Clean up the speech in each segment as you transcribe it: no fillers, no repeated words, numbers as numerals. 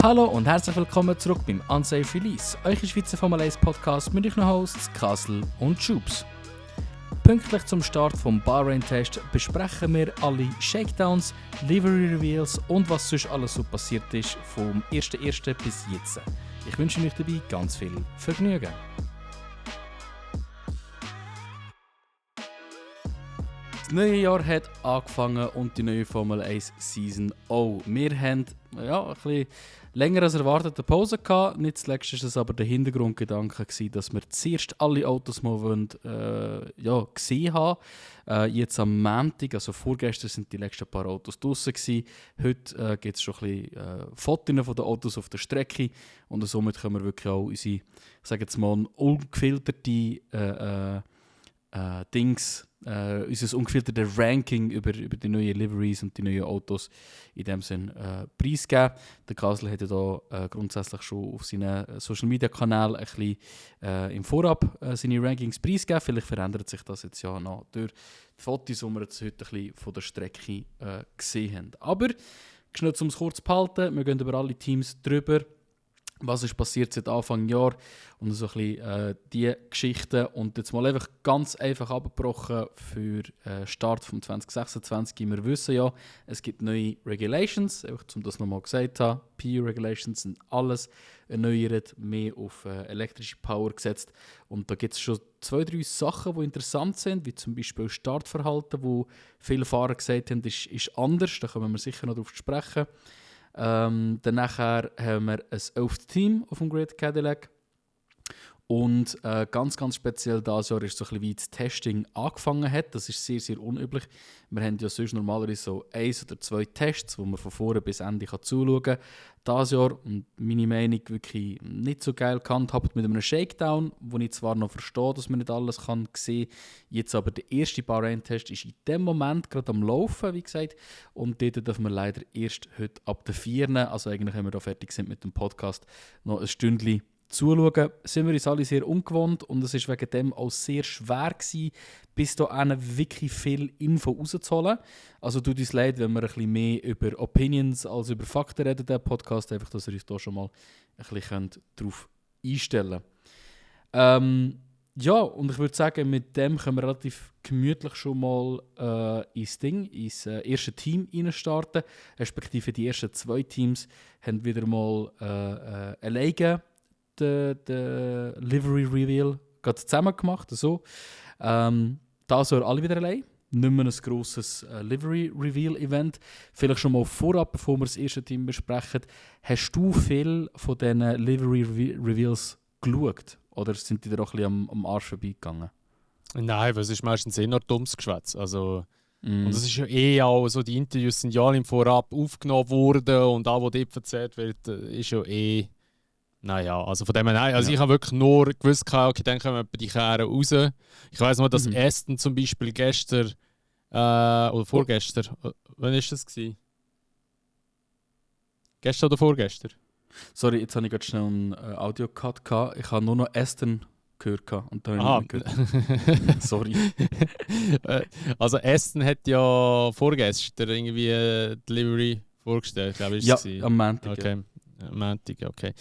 Hallo und herzlich willkommen zurück beim Unsafe Release, euer Schweizer Formel 1 Podcast mit euren Hosts Kassel und Schubs. Pünktlich zum Start vom Bahrain-Test besprechen wir alle Shakedowns, Livery Reveals und was sonst alles so passiert ist vom 1.1. bis jetzt. Ich wünsche euch dabei ganz viel Vergnügen. Das neue Jahr hat angefangen und die neue Formel 1 Season auch. Wir haben ein bisschen länger als erwartet eine Pause gehabt. Nicht zuletzt war es aber der Hintergrundgedanke, dass wir zuerst alle Autos mal gesehen haben. Jetzt am Montag, also vorgestern, sind die letzten paar Autos draussen gewesen. Heute gibt es schon ein bisschen Fotos von den Autos auf der Strecke und somit können wir wirklich auch unsere, ich sage jetzt mal, ungefilterte unser ungefiltertes Ranking über die neuen Liveries und die neuen Autos in dem Sinn preisgeben. Der Kasel hat ja da grundsätzlich schon auf seinen Social Media Kanälen ein bisschen im Vorab seine Rankings preisgeben. Vielleicht verändert sich das jetzt ja noch durch die Fotos, die wir jetzt heute ein bisschen von der Strecke gesehen haben. Aber schnell um es kurz zu behalten, wir gehen über alle Teams drüber. Was ist passiert seit Anfang Jahr und so ein bisschen die Geschichten. Und jetzt mal einfach ganz einfach abgebrochen für Start von 2026. Wir wissen ja, es gibt neue Regulations, einfach um das nochmal gesagt zu haben. PU-Regulations sind alles erneuert, mehr auf elektrische Power gesetzt. Und da gibt es schon 2-3 Sachen, die interessant sind, wie zum Beispiel Startverhalten, wo viele Fahrer gesagt haben, ist anders. Da kommen wir sicher noch darauf zu sprechen. Danach haben wir ein 11. Team auf dem Great Cadillac. Und ganz, ganz speziell dieses Jahr ist so ein bisschen wie das Testing angefangen hat. Das ist sehr, sehr unüblich. Wir haben ja sonst normalerweise so 1 oder 2 Tests, wo man von vorne bis Ende zuschauen kann. Dieses Jahr, und meine Meinung, wirklich nicht so geil gehandhabt mit einem Shakedown, wo ich zwar noch verstehe, dass man nicht alles kann sehen kann. Jetzt aber der erste Bahrain-Test ist in dem Moment gerade am Laufen, wie gesagt. Und dort dürfen wir leider erst heute ab der 4. Also eigentlich, wenn wir da fertig sind mit dem Podcast, noch ein Stündchen zuschauen, sind wir uns alle sehr ungewohnt und es war wegen dem auch sehr schwer gewesen, bis da wirklich viel Info rauszuholen. Also tut uns leid, wenn wir ein bisschen mehr über Opinions als über Fakten reden, der Podcast, einfach, dass ihr uns da schon mal ein bisschen darauf einstellen könnt. Und ich würde sagen, mit dem können wir relativ gemütlich schon mal ins erste Team reinstarten, respektive die ersten 2 Teams haben wieder mal alleine den Livery Reveal zusammen gemacht. So. Da sind alle wieder allein. Nicht mehr ein grosses Livery Reveal Event. Vielleicht schon mal vorab, bevor wir das erste Team besprechen. Hast du viel von diesen Livery Reveals geschaut? Oder sind die da auch ein bisschen am Arsch vorbeigegangen? Nein, das ist meistens noch dummes Geschwätz. Also, und das ist ja auch so, die Interviews sind ja im Vorab aufgenommen worden und auch, was dort erzählt wird, ist ja naja, also von dem her, nein. Also ich habe wirklich nur gewusst, okay, dann kommen die Kehren raus. Ich weiss noch, dass Aston zum Beispiel gestern oder vorgestern, wann war das? Gestern oder vorgestern? Sorry, jetzt habe ich gerade schnell einen Audio-Cut gehabt. Ich habe nur noch Aston gehört und dann habe ich nicht gehört. Sorry. Also Aston hat ja vorgestern irgendwie Delivery vorgestellt, glaube ich. Ja, am Montag. Okay. Ja. Montag, okay.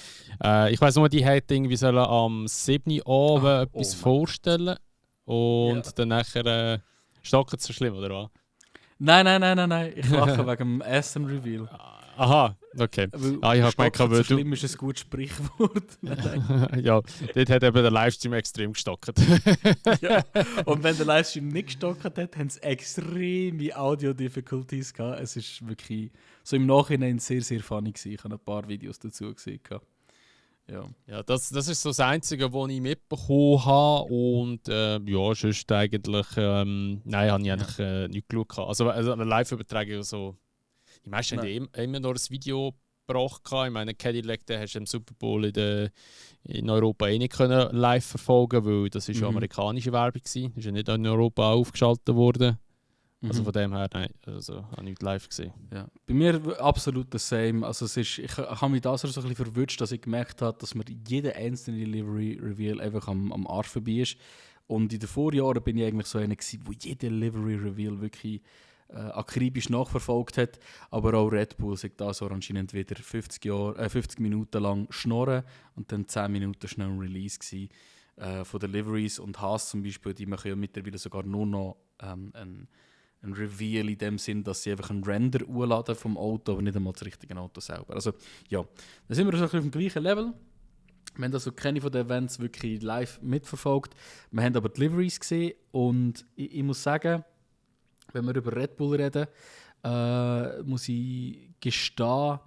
Ich weiss nur, die hätte irgendwie am 7. Abend etwas vorstellen und dann nachher stocken so schlimm, oder was? Nein. Ich lache wegen dem Aston Reveal. Aha, okay. Ich habe gemerkt, so schlimm ist ein gutes Sprichwort. Ja, dort hat eben der Livestream extrem gestockt. Ja. Und wenn der Livestream nicht gestockt hat, haben sie extreme Audio-Difficulties gehabt. Es ist wirklich so im Nachhinein sehr, sehr funny gewesen. Ich habe ein paar Videos dazu gesehen. Ja, das ist so das Einzige, was ich mitbekommen habe. Und sonst eigentlich, nein, habe ich eigentlich nicht geschaut. Also eine Live-Übertragung so. Die meisten haben immer noch ein Video gebracht. Ich meine, Cadillac, den hast du im Super Bowl in Europa nicht können live verfolgen, weil das ist ja amerikanische Werbung war. Das ist ja nicht in Europa aufgeschaltet worden. Also von dem her, nein, also habe ich nicht live gesehen. Ja. Bei mir absolut das same. Also ich habe mich da so ein bisschen verwünscht, dass ich gemerkt habe, dass mir jeder einzelne Livery Reveal einfach am Arsch vorbei ist. Und in den Vorjahren bin ich eigentlich so einer gewesen, wo jeder Livery Reveal wirklich akribisch nachverfolgt hat. Aber auch Red Bull sagt das anscheinend wieder 50 Minuten lang schnorren und dann 10 Minuten schnell ein Release gewesen, von Deliveries. Und Haas zum Beispiel, die machen ja mittlerweile sogar nur noch ein Reveal in dem Sinn, dass sie einfach einen Render hochladen vom Auto, aber nicht einmal das richtige Auto selber. Also ja, da sind wir so ein bisschen auf dem gleichen Level. Wir haben also keine von den Events wirklich live mitverfolgt. Wir haben aber Deliveries gesehen und ich muss sagen, wenn wir über Red Bull reden, muss ich gestehen,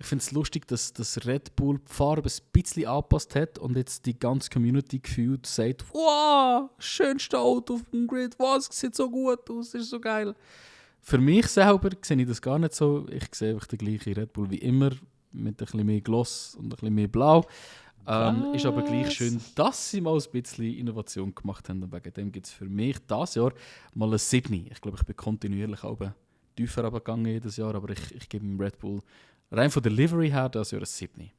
ich finde es lustig, dass das Red Bull die Farbe ein bisschen angepasst hat und jetzt die ganze Community gefühlt sagt, wow, schönste Auto auf dem Grid, was sieht so gut aus, ist so geil. Für mich selber sehe ich das gar nicht so. Ich sehe einfach den gleichen Red Bull wie immer, mit ein bisschen mehr Gloss und ein bisschen mehr Blau. Ist aber gleich schön, dass sie mal ein bisschen Innovation gemacht haben. Und wegen dem gibt es für mich dieses Jahr mal ein 7. Ich glaube, ich bin kontinuierlich auch tiefer runtergegangen jedes Jahr, aber ich gebe dem Red Bull rein von der Delivery her dieses Jahr ein 7.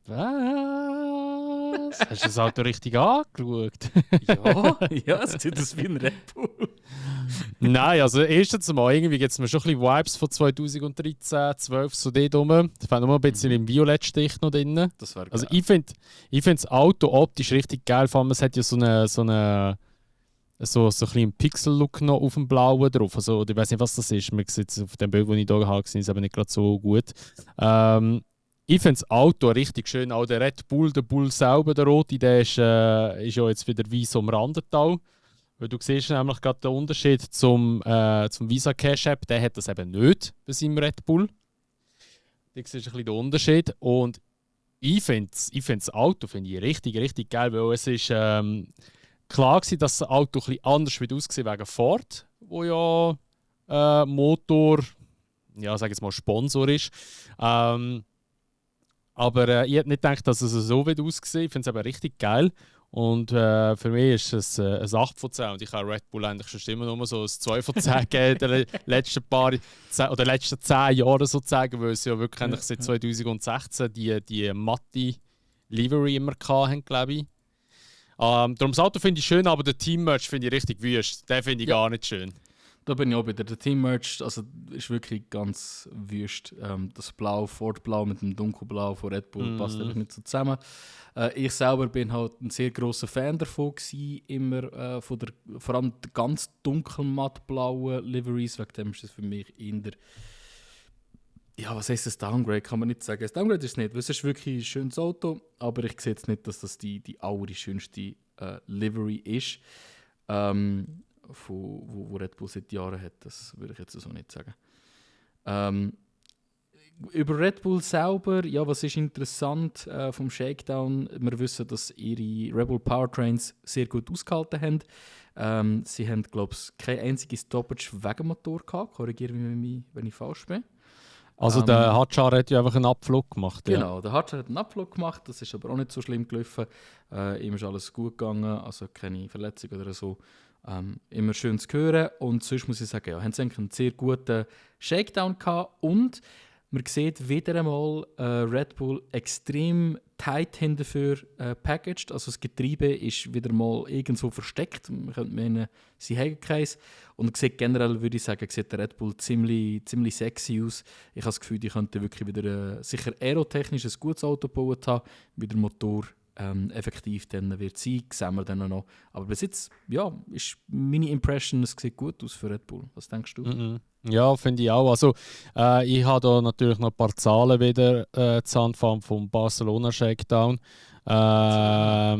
Was? Hast du das Auto richtig angeschaut? ja, es sieht aus wie ein Red Bull. Nein, also erstens mal, irgendwie gibt es mir schon ein bisschen Vibes von 2013, 12 so dort rum. Da fände noch ein bisschen im Violettstich noch drin. Das wäre geil. Also ich finde das Auto optisch richtig geil, vor allem es hat ja so ein bisschen Pixel-Look noch auf dem Blauen drauf. Also, ich weiß nicht, was das ist. Man sieht es auf dem Bild, das ich hier habe, ist aber nicht gerade so gut. Ich finde das Auto richtig schön. Auch der Red Bull, der Bull selber, der rote, der ist ja jetzt wieder weiß umrandet. Weil du siehst nämlich gerade den Unterschied zum Visa Cash App. Der hat das eben nicht bei seinem Red Bull. Da siehst du ein bisschen den Unterschied. Und ich finde das Auto richtig, richtig geil, weil es ist klar war, dass das Auto ein bisschen anders wird aussehen wegen Ford, wo ja Motor, ja, sag jetzt mal Sponsor ist. Aber ich hätte nicht gedacht, dass es so wird aussehen. Ich finde es aber richtig geil. Und für mich ist es ein 8 von 10. Und ich kann Red Bull eigentlich schon immer nur so ein 2 von 10 geben in den letzten letzten 10 Jahren sozusagen, weil sie ja wirklich eigentlich seit 2016 die matte Livery immer hatten, glaube ich. Darum das Auto finde ich schön, aber den Team-Merch finde ich richtig wüst. Den finde ich gar nicht schön. Da bin ich auch wieder. Der Team-Merch ist wirklich ganz wüst. Das Blau, Ford-Blau mit dem Dunkelblau von Red Bull passt einfach nicht so zusammen. Ich selber bin halt ein sehr grosser Fan davon gewesen, immer vor allem der ganz dunkeln mattblauen Liveries. Wegen dem ist das für mich eher ja, was heisst das Downgrade? Kann man nicht sagen. Das Downgrade ist es nicht, weil es ist wirklich ein schönes Auto, aber ich sehe jetzt nicht, dass das die allerschönste Livery ist, wo Red Bull seit Jahren hat. Das würde ich jetzt so nicht sagen. Über Red Bull selber, ja, was ist interessant vom Shakedown? Wir wissen, dass ihre Red Bull Powertrains sehr gut ausgehalten haben. Sie haben, glaube ich, kein einziges Stoppage wegen Motor gehabt. Korrigiere mich, wenn ich falsch bin. Also der Hadjar hat ja einfach einen Abflug gemacht. Genau, der Hadjar hat einen Abflug gemacht, das ist aber auch nicht so schlimm gelaufen. Ihm ist alles gut gegangen, also keine Verletzung oder so. Immer schön zu hören. Und sonst muss ich sagen, ja, haben sie eigentlich einen sehr guten Shakedown gehabt und man sieht wieder einmal Red Bull extrem tight dafür packaged. Also das Getriebe ist wieder mal irgendwo versteckt. Man könnte meinen, sie haben keins. Und man sieht generell, würde ich sagen, sieht der Red Bull ziemlich sexy aus. Ich habe das Gefühl, die könnten wirklich wieder sicher aerotechnisch ein gutes Auto gebaut haben, wie der Motor effektiv dann wird sein, sehen wir dann noch. Aber bis jetzt, ja, ist meine Impression, es sieht gut aus für Red Bull. Was denkst du? Ja, finde ich auch. Also, ich habe da natürlich noch ein paar Zahlen wieder zu Anfang vom Barcelona Shakedown. Ja,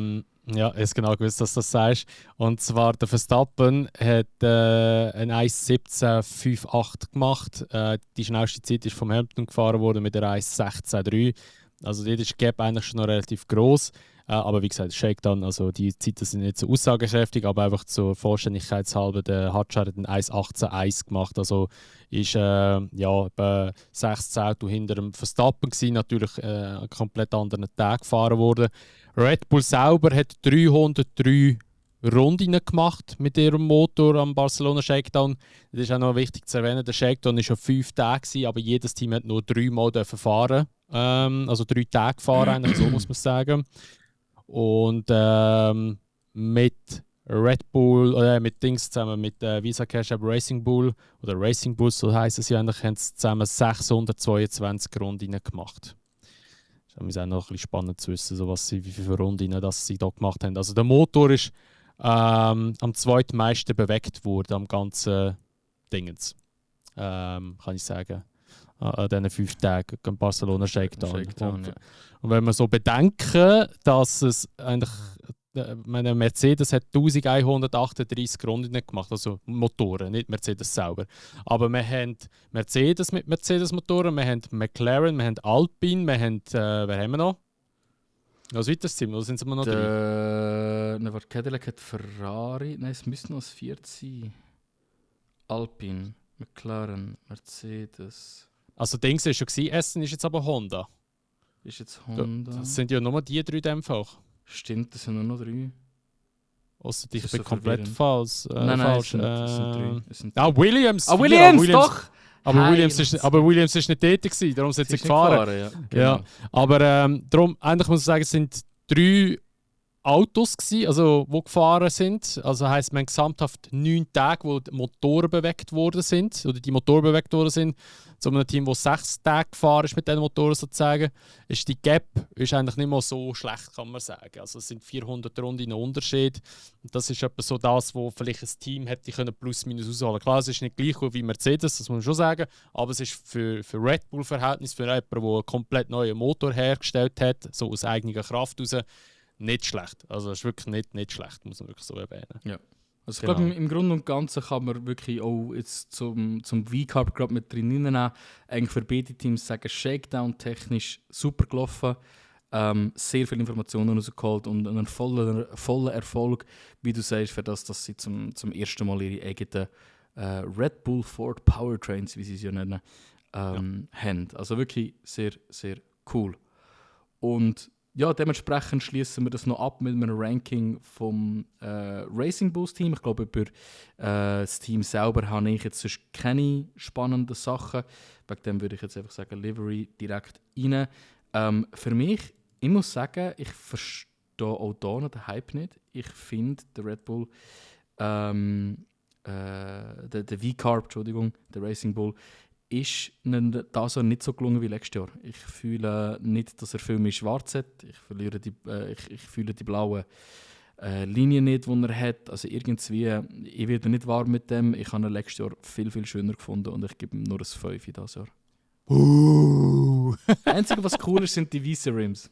ist genau gewusst, dass du das sagst. Und zwar der Verstappen hat ein 1,17,58 gemacht. Die schnellste Zeit ist vom Hamilton gefahren worden mit der 1,16,3. Also dort ist die Gap eigentlich schon noch relativ gross. Aber wie gesagt, Shakedown, also die Zeiten sind nicht so aussagekräftig, aber einfach zur Vollständigkeitshalber, der Hadjar hat ein 1,18,1 gemacht. Also ist etwa 6 Zehntel hinter dem Verstappen gewesen, natürlich einen komplett anderen Tag gefahren worden. Red Bull selber hat 303 Runden gemacht mit ihrem Motor am Barcelona Shakedown. Das ist auch noch wichtig zu erwähnen, der Shakedown war schon 5 Tage, aber jedes Team hat nur 3 Mal fahren. Also 3 Tage fahren, eigentlich, so muss man sagen. Und mit Red Bull, mit Dings zusammen, mit Visa Cash App Racing Bull, oder Racing Bulls, so heisst es ja eigentlich, haben sie zusammen 622 Runden gemacht. Das ist auch noch ein bisschen spannend zu wissen, so wie viele Runden das sie da gemacht haben. Also der Motor ist am zweitmeisten bewegt worden am ganzen Dingens. Kann ich sagen. An diesen 5 Tagen im Barcelona Shakedown. Und wenn wir so bedenken, dass es eigentlich meine Mercedes hat 1138 Runden gemacht, also Motoren, nicht Mercedes selber. Aber wir haben Mercedes mit Mercedes-Motoren, wir haben McLaren, wir haben Alpine, wir haben, wer haben wir noch? Was weiteres Team? Oder sind es immer noch 3? Cadillac hat Ferrari, nein, es müsste noch das 4 sein. Alpine, McLaren, Mercedes. Also Dings war schon gewesen, Essen ist jetzt aber Honda. Ist jetzt Honda. Das sind ja nur die 3 in dem Fall. Stimmt, das sind nur noch 3. Ausser ich bin komplett falsch. Nein, falsch. Es sind 3. Williams! Williams, doch! Aber Williams ist nicht tätig, darum sind sie gefahren. Genau. Ja. Aber darum, eigentlich muss ich sagen, es sind 3 Autos gewesen, also die gefahren sind. Also heisst, wir haben gesamthaft 9 Tage, wo die Motoren bewegt worden sind, oder die Motoren bewegt worden sind. Zu einem Team, das 6 Tage gefahren ist mit diesen Motoren sozusagen, ist die Gap ist eigentlich nicht mal so schlecht, kann man sagen. Also es sind 400 Runden Unterschied. Und das ist etwa so das, wo vielleicht ein Team hätte können plus minus ausholen. Klar, es ist nicht gleich gut wie Mercedes, das muss man schon sagen, aber es ist für Red Bull Verhältnis, für jemanden, der einen komplett neuen Motor hergestellt hat, so aus eigener Kraft heraus, nicht schlecht. Also es ist wirklich nicht schlecht, muss man wirklich so erwähnen. Ja. Also ich glaube, im Grunde und Ganzen kann man wirklich auch jetzt zum V-Carb gerade mit drin nehmen. Eigentlich für beide Teams sagen, Shakedown technisch super gelaufen. Sehr viele Informationen rausgeholt und einen vollen Erfolg, wie du sagst, für das, dass sie zum ersten Mal ihre eigenen Red Bull Ford Powertrains, wie sie es ja nennen, haben. Also wirklich sehr, sehr cool. Und ja, dementsprechend schließen wir das noch ab mit einem Ranking vom Racing Bulls Team. Ich glaube, über das Team selber habe ich jetzt sonst keine spannenden Sachen. Wegen dem würde ich jetzt einfach sagen, Livery direkt rein. Für mich, ich muss sagen, ich verstehe auch hier noch den Hype nicht. Ich finde, der Red Bull, der V-Carb, Entschuldigung, der Racing Bull, ist das nicht so gelungen wie letztes Jahr. Ich fühle nicht, dass er viel mehr schwarz hat. Ich fühle die blauen Linien nicht, die er hat. Also irgendwie, ich werde nicht warm mit dem. Ich habe ihn letztes Jahr viel, viel schöner gefunden und ich gebe ihm nur ein 5 in dieses Jahr. Das Einzige, was cool ist, sind die weißen Rims.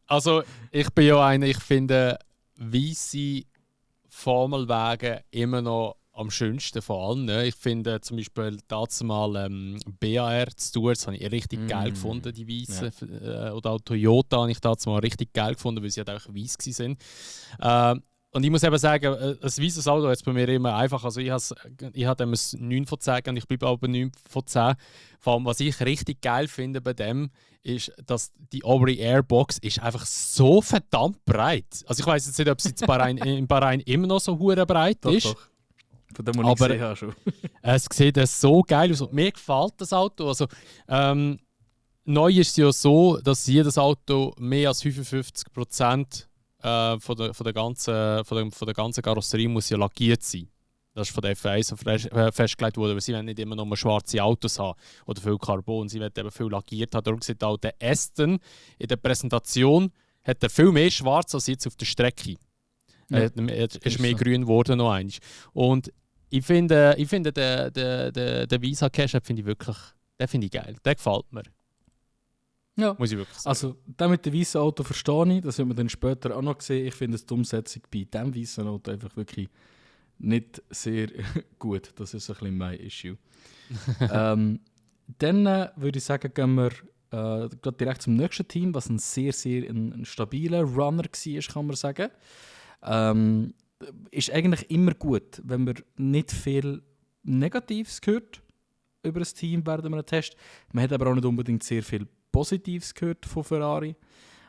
Also, ich bin ja einer, ich finde weiße Formelwagen immer noch am schönsten von allen. Ne? Ich finde zum Beispiel mal BAR Stewards habe ich richtig geil gefunden, die weißen. Ja. Oder auch Toyota habe ich mal richtig geil gefunden, weil sie halt auch weiss waren. Und ich muss eben sagen, ein weißes Auto ist bei mir immer einfach. Also ich habe dem ein 9 von 10 und ich bleibe aber 9 von 10. Vor allem, was ich richtig geil finde bei dem, ist, dass die obere Airbox ist einfach so verdammt breit. Also ich weiß jetzt nicht, ob sie in Bahrain immer noch so hure breit ist. Doch. Von dem, was ich gesehen habe schon. Es sieht so geil aus. Und mir gefällt das Auto. Also, neu ist es ja so, dass jedes Auto mehr als 55% von der ganzen Karosserie muss ja lackiert sein. Das ist von der FIA so festgelegt worden, weil sie wollen nicht immer nur schwarze Autos haben oder viel Carbon. Sie wollen eben viel lackiert haben. Darum sieht auch der Aston in der Präsentation hat er viel mehr schwarz als jetzt auf der Strecke. Ja, er ist mehr grün geworden noch einmal. Und ich finde der Visa Cash App finde ich wirklich, den finde ich geil. Der gefällt mir. Ja. Muss ich wirklich sagen. Also, das mit dem weißen Auto verstehe ich. Das wird man dann später auch noch sehen. Ich finde die Umsetzung bei diesem weißen Auto einfach wirklich nicht sehr gut. Das ist ein bisschen mein Issue. Dann würde ich sagen, gehen wir gerade direkt zum nächsten Team, was ein sehr, sehr ein stabiler Runner war, kann man sagen. Ist eigentlich immer gut, wenn man nicht viel Negatives hört über das Team während einem Test. Man hat aber auch nicht unbedingt sehr viel Positives gehört von Ferrari.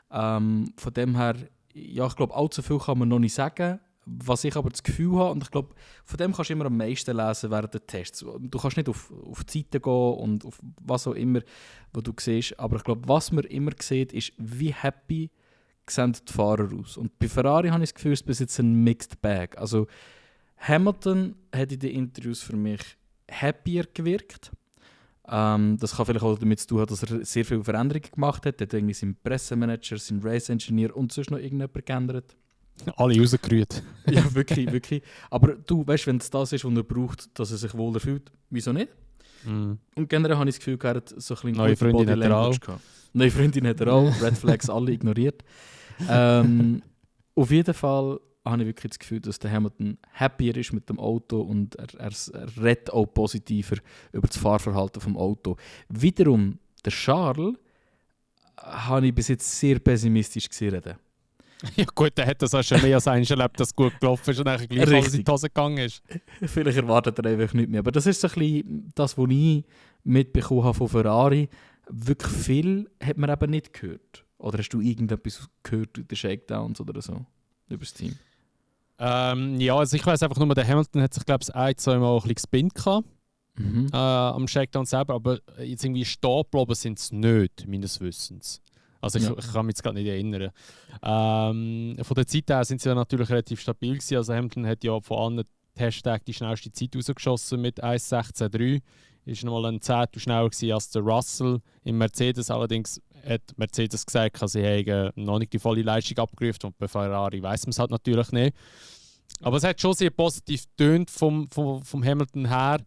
Von dem her, ja, ich glaube, allzu viel kann man noch nicht sagen. Was ich aber das Gefühl habe, und ich glaube, von dem kannst du immer am meisten lesen während der Tests. Du kannst nicht auf die Seite gehen und auf was auch immer, was du siehst. Aber ich glaube, was man immer sieht, ist, wie happy sehen die Fahrer aus. Und bei Ferrari habe ich das Gefühl, es ist bis jetzt ein Mixed Bag. Also Hamilton hat in den Interviews für mich happier gewirkt. Das kann vielleicht auch damit zu tun haben, dass er sehr viele Veränderungen gemacht hat. Er hat irgendwie seinen Pressemanager, seinen Race-Engineer und sonst noch irgendjemand geändert. Alle rausgerührt. Ja, wirklich, wirklich. Aber du, weißt, wenn es das ist, was er braucht, dass er sich wohler fühlt, wieso nicht? Und generell habe ich das Gefühl, er hat so ein bisschen neue Freundin hat er auch. Neue Freundin hat er auch. Red Flags alle ignoriert. Auf jeden Fall habe ich wirklich das Gefühl, dass der Hamilton happier ist mit dem Auto und er redet auch positiver über das Fahrverhalten vom Auto. Wiederum, der Charles habe ich bis jetzt sehr pessimistisch gesehen. Ja gut, der hat das auch schon mehr als einmal erlebt, dass es gut gelaufen ist und dann gleich alles in die Hose gegangen ist. Vielleicht erwartet er einfach nicht mehr. Aber das ist so ein bisschen das, was ich mitbekommen habe von Ferrari. Wirklich viel hat man eben nicht gehört. Oder hast du irgendetwas gehört in den Shakedowns oder so über das Team? Ja, also ich weiss einfach nur, der Hamilton hat sich, glaube ich, ein, zwei Mal ein bisschen gespinnt gehabt, am Shakedown selber, aber jetzt irgendwie stehen geblieben sind es nicht, meines Wissens. Also ich kann mich jetzt gerade nicht erinnern. Von der Zeit her sind sie ja natürlich relativ stabil gewesen. Also Hamilton hat ja von allen Testtagen die schnellste Zeit rausgeschossen mit 1,16,3. Ist nochmal ein Zehntel schneller gewesen als der Russell im Mercedes. Allerdings hat Mercedes gesagt, sie haben noch nicht die volle Leistung abgerufen und bei Ferrari weiss man es halt natürlich nicht. Aber es hat schon sehr positiv getönt vom Hamilton her.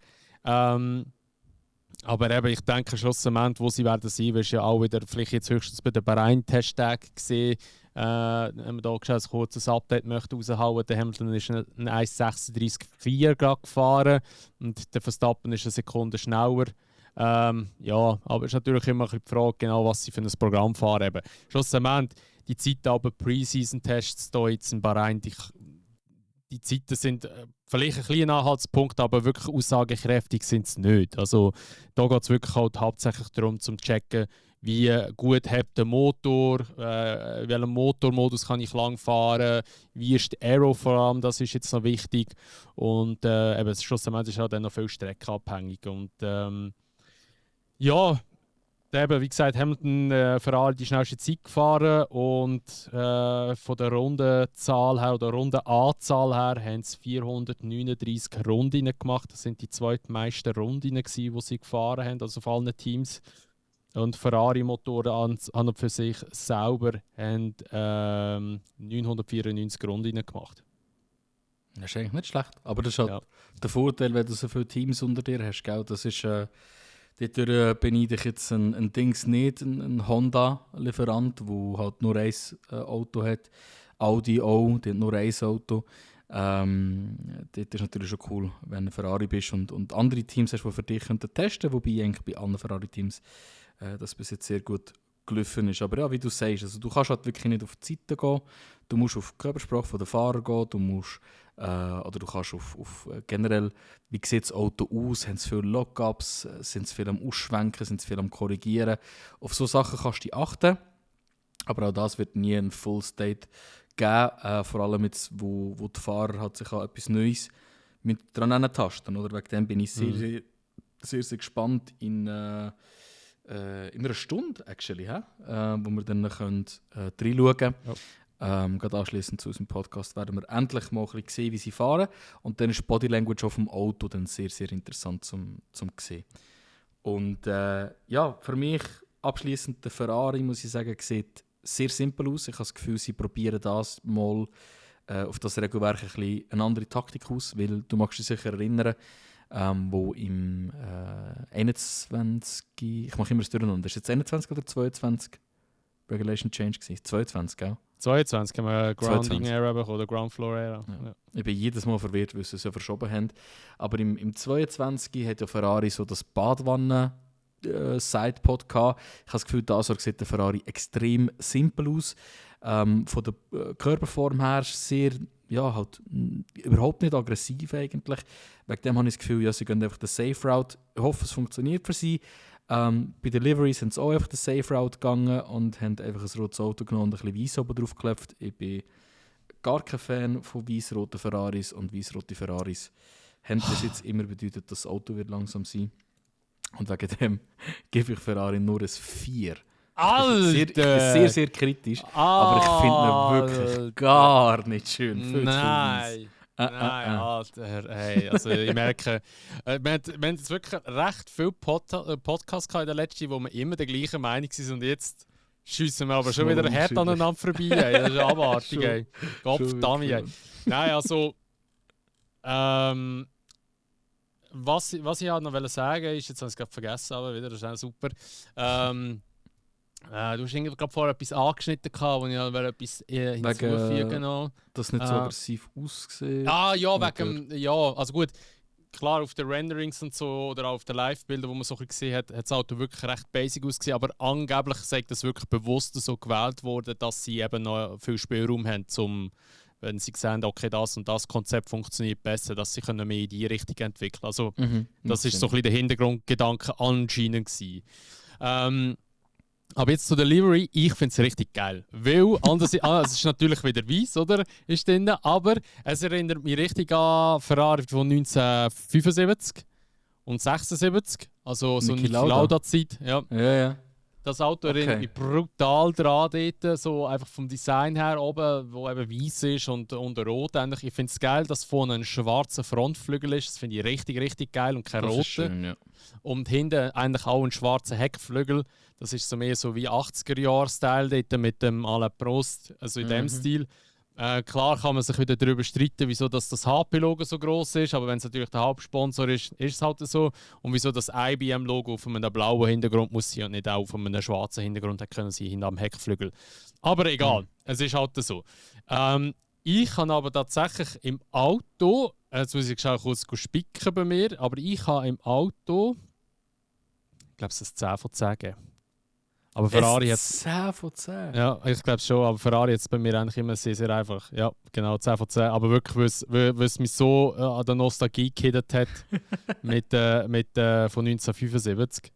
Aber eben, ich denke, schlussendlich, wo sie werden sein, wirst du ja auch wieder, vielleicht jetzt höchstens bei den Bahrain-Testtagen gesehen, wenn man da ein kurzes Update möchte raushauen. Der Hamilton ist ein 1,36,4 gerade gefahren und der Verstappen ist eine Sekunde schneller. Ja, aber es ist natürlich immer die Frage, genau, was sie für ein Programm fahren. Eben. Schlussendlich, die Zeit aber Pre-Season-Tests hier jetzt in Bahrain, die Zeiten sind vielleicht ein kleiner Anhaltspunkt, aber wirklich aussagekräftig sind sie nicht. Also da geht es wirklich halt hauptsächlich darum, zu checken, wie gut hat der Motor, welchen Motormodus kann ich lang fahren, wie ist die Aero vor allem, das ist jetzt noch wichtig. Und eben, schlussendlich ist halt dann noch viel streckenabhängig. Und ja, eben, wie gesagt, Hamilton Ferrari die schnellste Zeit gefahren und von der Rundenzahl her oder Rundenanzahl her haben sie 439 Runden gemacht. Das sind die zweitmeisten Runden, die sie gefahren haben, also auf allen Teams. Und Ferrari-Motoren an und für sich selber haben 994 Runden gemacht. Das ist eigentlich nicht schlecht. Aber das ist halt der Vorteil, wenn du so viele Teams unter dir hast. Gell? Das ist... Dort beneide ich jetzt ein Dings nicht, ein Honda-Lieferant, der halt nur ein Auto hat. Audi auch, die hat nur ein Auto. Dort ist natürlich schon cool, wenn du Ferrari bist und andere Teams hast, die für dich testen könnten. Wobei eigentlich bei allen Ferrari-Teams das bis jetzt sehr gut gelaufen ist. Aber ja, wie du sagst, also du kannst halt wirklich nicht auf die Seite gehen. Du musst auf die Körpersprache der Fahrer gehen. Du musst, oder du kannst auf generell, wie sieht das Auto aus? Haben sie viele Lockups? Sind sie viel am Ausschwenken? Sind sie viel am Korrigieren? Auf solche Sachen kannst du achten. Aber auch das wird nie ein Full State geben. Vor allem jetzt, wo die Fahrer halt sich an etwas Neues mit dran tasten. Oder? Wegen dem bin ich sehr, sehr gespannt in einer Stunde, actually, wo wir dann reinschauen können. Gerade anschliessend zu unserem Podcast werden wir endlich mal ein bisschen sehen, wie sie fahren. Und dann ist Body Language auf dem Auto dann sehr, sehr interessant zum sehen. Und ja, für mich abschliessend der Ferrari, muss ich sagen, sieht sehr simpel aus. Ich habe das Gefühl, sie probieren das mal auf das Regelwerk ein bisschen eine andere Taktik aus, weil du magst dich sicher erinnern, wo im 21, ich mache immer das durcheinander, ist jetzt 21 oder 22 Regulation Change gewesen? 22, gell? 22 haben wir Grounding Era bekommen oder Ground Floor Era. Ja. Ich bin jedes Mal verwirrt, weil sie es ja verschoben haben. Aber im 22 hat ja Ferrari so das Badwanne-Sidepod gehabt. Ich habe das Gefühl, da sieht der Ferrari extrem simpel aus. Von der Körperform her sehr, ja, halt überhaupt nicht aggressiv eigentlich. Wegen dem habe ich das Gefühl, ja, sie gehen einfach den Safe Route. Ich hoffe, es funktioniert für sie. Bei Deliveries sind sie auch einfach den Safe Route gegangen und haben einfach ein rotes Auto genommen und ein bisschen Weiss oben drauf geklebt. Ich bin gar kein Fan von weiss-roten Ferraris und weiss-rote Ferraris haben bis jetzt immer bedeutet, dass das Auto wird langsam sein. Und wegen dem gebe ich Ferrari nur ein 4 Alter! Ich bin sehr, sehr kritisch. Aber ich finde ihn wirklich gar nicht schön. Viel Nein! Nein, Alter, hey, also ich merke, wir haben jetzt wirklich recht viele Podcasts gehabt in der letzten, wo wir immer der gleichen Meinung sind und jetzt schiessen wir aber schon wieder hart aneinander vorbei, ey. Das ist abartig, ey. Gottverdammt, ey. Nein, also, was ich halt noch sagen wollte, ist, jetzt habe ich es gerade vergessen, aber wieder, das ist auch super. Du hast gerade vorher etwas angeschnitten, wo ich etwas hinzufügen noch. Das nicht so aggressiv ausgesehen. Ja, also gut, klar auf den Renderings und so oder auf den Live-Bildern, wo man so ein bisschen gesehen hat, hat das Auto wirklich recht basic ausgesehen, aber angeblich sagt das wirklich bewusst so gewählt worden, dass sie eben noch viel Spielraum haben, wenn sie sehen, okay, das und das Konzept funktioniert besser, dass sie können mehr in die Richtung entwickeln. Also das ist so ein bisschen der Hintergrundgedanke anscheinend gewesen. Aber jetzt zur Delivery, ich finde es richtig geil. Weil, es ist natürlich wieder weiss, oder? Ist drin, aber es erinnert mich richtig an Ferrari von 1975 und 76. Also so eine Niki Lauda-Zeit. Ja. Das Auto erinnert mich brutal dran dort, so einfach vom Design her oben, wo eben weiß ist und rot. Ich finde es geil, dass vorne ein schwarzer Frontflügel ist. Das finde ich richtig, richtig geil und kein roter. Schön, ja. Und hinten eigentlich auch ein schwarzer Heckflügel. Das ist so mehr so wie 80er-Jahre-Style dort mit dem à la Prost, also in dem Stil. Klar kann man sich wieder darüber streiten, wieso das HP-Logo so groß ist, aber wenn es natürlich der Hauptsponsor ist, ist es halt so. Und wieso das IBM-Logo auf einem blauen Hintergrund muss sein und nicht auch auf einem schwarzen Hintergrund hätte können sein, hinter am Heckflügel. Aber egal, es ist halt so. Ich habe aber tatsächlich im Auto, jetzt muss ich kurz spicken bei mir, aber ich habe im Auto, ich glaube, es ist 10 von 10 gegeben. Aber Ferrari hat 10 von 10? Ja, ich glaube schon, aber Ferrari hat es bei mir eigentlich immer sehr, sehr einfach. Ja, genau, 10 von 10. Aber wirklich, weil es mich so an der Nostalgie gehittet hat mit von 1975.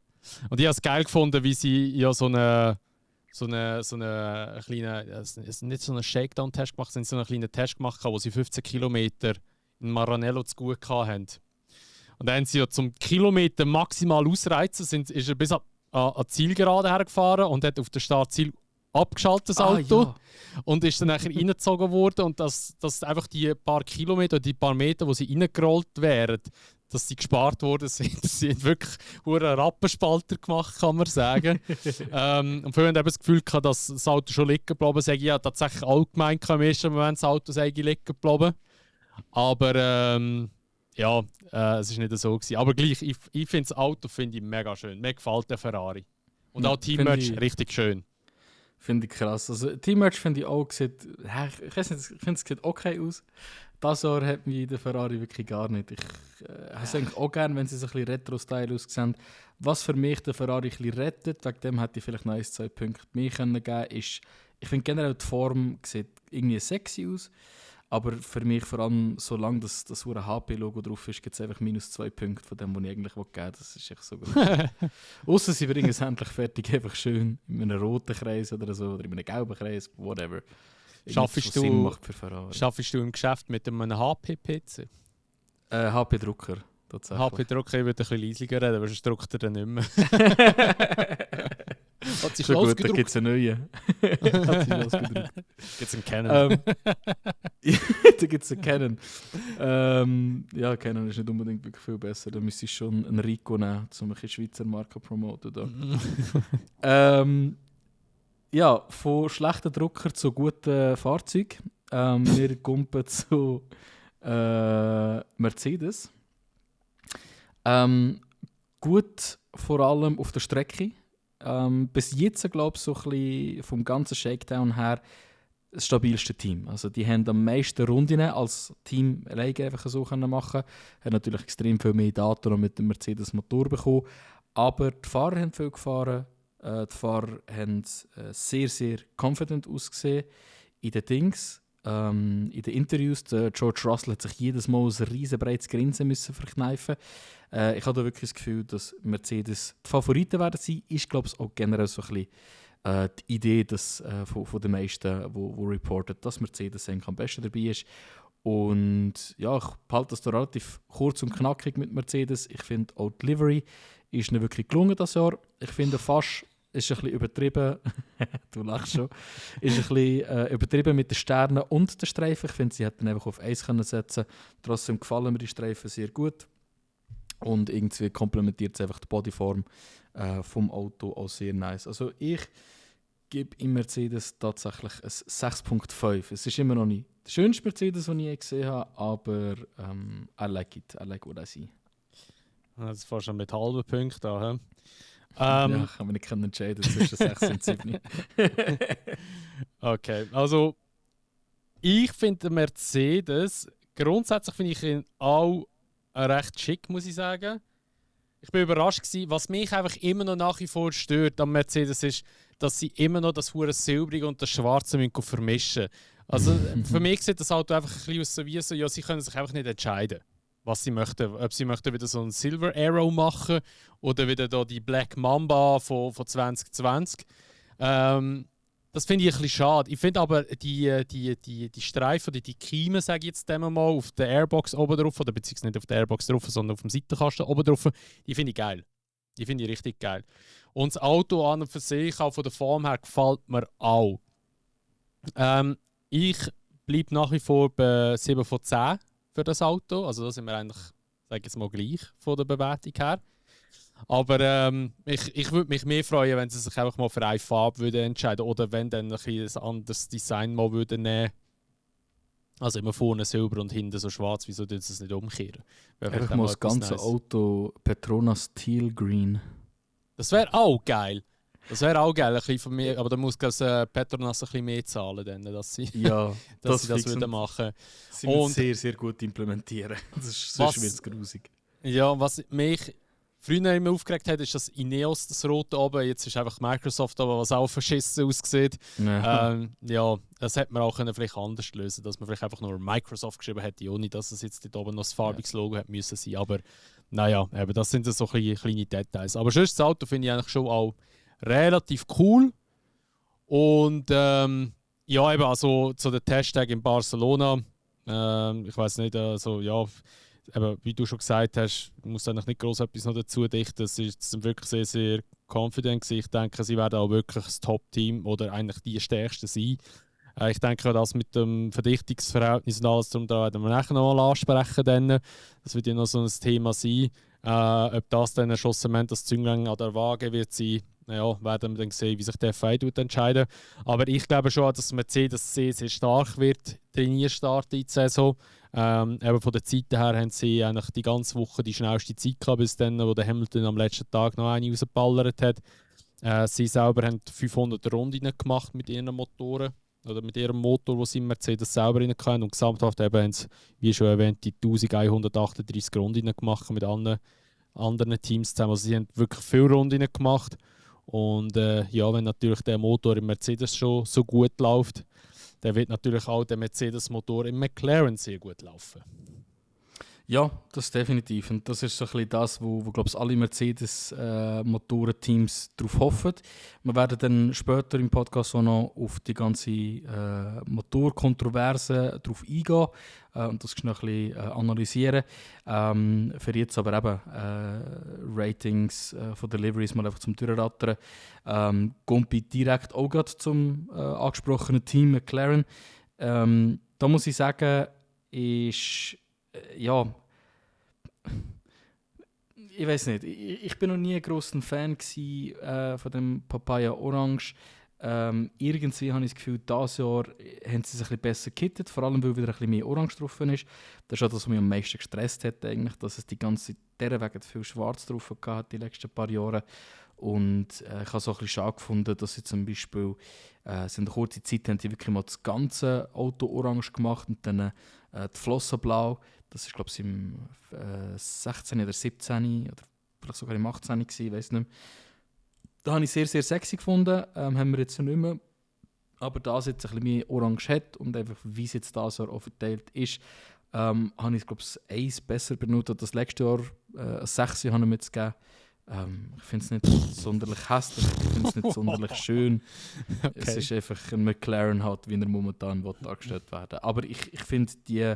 Und ich habe es geil gefunden, wie sie ja so eine kleine, nicht so einen Shakedown-Test gemacht, sondern so einen kleinen Test gemacht haben, wo sie 15 Kilometer in Maranello zu gut hatten. Und dann haben sie ja zum Kilometer maximal ausreizen, ist er bis an Zielgerade hergefahren und hat auf das Startziel abgeschaltet, das Auto. Ja. Und ist dann nachher reingezogen worden und dass einfach die paar Kilometer, die paar Meter, wo sie reingerollt wären, dass sie gespart worden sind. Sie haben wirklich einen Rappenspalter gemacht, kann man sagen. Und viele haben eben das Gefühl gehabt, dass das Auto schon liegen geblieben sei. Ja, tatsächlich allgemein im ersten Moment das Auto sei liegen geblieben. Aber ja, es war nicht so gewesen. Aber gleich, ich finde das Auto mega schön. Mir gefällt der Ferrari. Und auch Team-Merch richtig schön. Finde ich krass. Also Team-Merch finde ich auch, ich weiß nicht, ich finde es sieht okay aus. Das Jahr hat mich der Ferrari wirklich gar nicht. Ich habe es eigentlich auch gerne, wenn sie so ein bisschen Retro-Style aussehen. Was für mich der Ferrari ein bisschen rettet, wegen dem hätte ich vielleicht noch 1-2 Punkte mehr geben können, ist, ich finde generell die Form sieht irgendwie sexy aus. Aber für mich vor allem, solange das HP-Logo drauf ist, gibt es einfach -2 Punkte von dem, was ich eigentlich geben will. Das ist echt so gut. Ausser sie bringen es endlich fertig, einfach schön in einem roten Kreis oder so, oder in einem gelben Kreis, whatever. Schaffst du im Geschäft mit einem HP-PC? HP-Drucker, tatsächlich. HP-Drucker, ich würde ein bisschen leisiger reden, aber sonst druckt er dann nicht mehr. Hat sich schon gut, da gibt es einen neuen. Hat sich ausgedruckt. Gibt es einen Canon? Da gibt es einen Canon. Ja, Canon ist nicht unbedingt wirklich viel besser. Da müsste ich schon einen Rico nehmen, um eine Schweizer Marke zu promoten. Ja, von schlechten Drucker zu guten Fahrzeugen. Wir kommen zu Mercedes. Gut, vor allem auf der Strecke. Bis jetzt, glaube ich, so ein bisschen vom ganzen Shakedown her das stabilste Team. Also die haben am meisten Runden als Team alleine einfach so machen. Haben natürlich extrem viel mehr Daten noch mit dem Mercedes-Motor bekommen. Aber die Fahrer haben viel gefahren. Die Fahrer haben sehr, sehr confident ausgesehen in den Dings. In den Interviews, der George Russell hat sich jedes Mal ein riesenbreites Grinsen müssen verkneifen. Ich habe da wirklich das Gefühl, dass Mercedes die Favoriten werden sein. Ist, glaube ich, auch generell so ein bisschen die Idee dass, von den meisten, die reporten, dass Mercedes am besten dabei ist. Und ja, ich halte das da relativ kurz und knackig mit Mercedes. Ich finde auch die Livery ist ihnen wirklich gelungen das Jahr. Ich finde fast ist ein bisschen übertrieben. Du lachst schon. Ist ein bisschen übertrieben mit den Sternen und den Streifen. Ich finde, sie hätten einfach auf eins können setzen. Trotzdem gefallen mir die Streifen sehr gut. Und irgendwie komplementiert es einfach die Bodyform vom Auto auch sehr nice. Also ich gebe im Mercedes tatsächlich ein 6.5. Es ist immer noch nicht der schönste Mercedes, den ich je gesehen habe, aber I like it. I like what I see. Das ist fast schon mit halben Punkten da. Ja, kann man nicht entscheiden zwischen 6 und 7. Okay, also ich finde den Mercedes, grundsätzlich finde ich ihn auch recht schick, muss ich sagen. Ich bin überrascht gewesen, was mich einfach immer noch nach wie vor stört am Mercedes ist, dass sie immer noch das hure Silbrige und das Schwarze vermischen. Also für mich sieht das Auto einfach ein bisschen aus so wie so, ja, sie können sich einfach nicht entscheiden, was sie möchten. Ob sie möchten wieder so einen Silver Arrow machen oder wieder da die Black Mamba von 2020. Das finde ich ein bisschen schade. Ich finde aber die Streifen, die Kiemen, sage ich jetzt mal, auf der Airbox oben drauf, oder beziehungsweise nicht auf der Airbox drauf, sondern auf dem Seitenkasten oben drauf, die finde ich geil. Die finde ich richtig geil. Und das Auto an und für sich, auch von der Form her, gefällt mir auch. Ich bleibe nach wie vor bei 7 von 10 für das Auto. Also da sind wir eigentlich, sage ich jetzt mal, gleich von der Bewertung her. Aber ich würde mich mehr freuen, wenn sie sich einfach mal für eine Farbe würde entscheiden oder wenn dann ein anderes Design mal würde nehmen. Also immer vorne silber und hinten so schwarz, wieso tun sie es nicht umkehren? Ich muss das ganze Auto Petronas Teal Green. Das wäre auch geil. Das wäre auch geil, ein bisschen von mir, aber da muss Petronas ein bisschen mehr zahlen, dann, dass sie ja, dass sie das würden machen. Sie müssen sehr, sehr gut implementieren. Sonst wird es grusig. Ja, was mich früher immer aufgeregt hat, ist das Ineos, das rote oben. Jetzt ist einfach Microsoft oben, was auch verschissen aussieht. Ja, das hätte man auch vielleicht anders lösen, dass man vielleicht einfach nur Microsoft geschrieben hätte, ohne dass es jetzt dort oben noch das farbiges Logo hätte müssen sein. Aber naja, eben, das sind so kleine Details. Aber sonst das Auto finde ich eigentlich schon auch relativ cool. Und ja, eben also zu den Testtagen in Barcelona. Ich weiß nicht, also ja. Aber wie du schon gesagt hast, muss eigentlich nicht groß etwas noch dazu dichten. Sie sind wirklich sehr, sehr confident gewesen. Ich denke, sie werden auch wirklich das Top-Team oder eigentlich die Stärksten sein. Ich denke, das mit dem Verdichtungsverhältnis und alles darum, da werden wir nachher noch mal ansprechen. Dann. Das wird ja noch so ein Thema sein. Ob das dann schlussendlich das Zünglein an der Waage wird sein, ja, werden wir dann sehen, wie sich der FIA entscheiden. Aber ich glaube schon, dass Mercedes sehr, sehr stark wird, Trainierstart in die Saison. Eben von der Zeit her haben sie eigentlich die ganze Woche die schnellste Zeit gehabt, bis dann, wo der Hamilton am letzten Tag noch eine rausgeballert hat. Sie selber haben 500 Runden gemacht mit ihren Motoren. Oder mit ihrem Motor, den sie im Mercedes selber rein können. Und gesamthaft haben sie, wie schon erwähnt, die 1138 Runden gemacht mit anderen Teams zusammen. Also sie haben wirklich viele Runden gemacht. Und ja, wenn natürlich der Motor im Mercedes schon so gut läuft, dann wird natürlich auch der Mercedes-Motor im McLaren sehr gut laufen. Ja, das definitiv. Und das ist so ein bisschen das, wo glaube ich, alle Mercedes-Motorenteams darauf hoffen. Wir werden dann später im Podcast auch noch auf die ganze Motorkontroverse drauf eingehen und das noch ein bisschen analysieren. Für jetzt aber eben Ratings von Deliveries mal einfach zum Durchrattern. Gumpi direkt auch gerade zum angesprochenen Team McLaren. Da muss ich sagen, ist ja, ich weiß nicht. Ich bin noch nie ein grosser Fan von dem Papaya Orange. Irgendwie habe ich das Gefühl, dieses Jahr haben sie sich ein bisschen besser gekittet, vor allem weil wieder ein bisschen mehr Orange drauf ist. Das ist auch das, was mich am meisten gestresst hat, eigentlich, dass es die ganze Zeit wegen viel Schwarz drauf hat die letzten paar Jahre. Und ich habe es auch ein bisschen schade gefunden, dass sie zum Beispiel in einer kurzen Zeit haben die wirklich mal das ganze Auto orange gemacht und dann die Flossen blau. Das war, glaube ich, im 16 oder 17 oder vielleicht sogar im 18 gewesen, ich weiß nicht mehr. Da habe ich sehr, sehr sexy gefunden. Haben wir jetzt nicht mehr. Aber da es jetzt ein bisschen mehr orange hat und einfach wie es jetzt das Jahr auch verteilt ist, habe ich, glaube ich, 1 besser benutzt. Das letzte Jahr ein 6 haben wir jetzt gegeben. Ich finde es nicht sonderlich hässlich, ich finde es nicht sonderlich schön. Okay. Es ist einfach ein McLaren halt, wie er momentan dargestellt werden. Aber ich finde die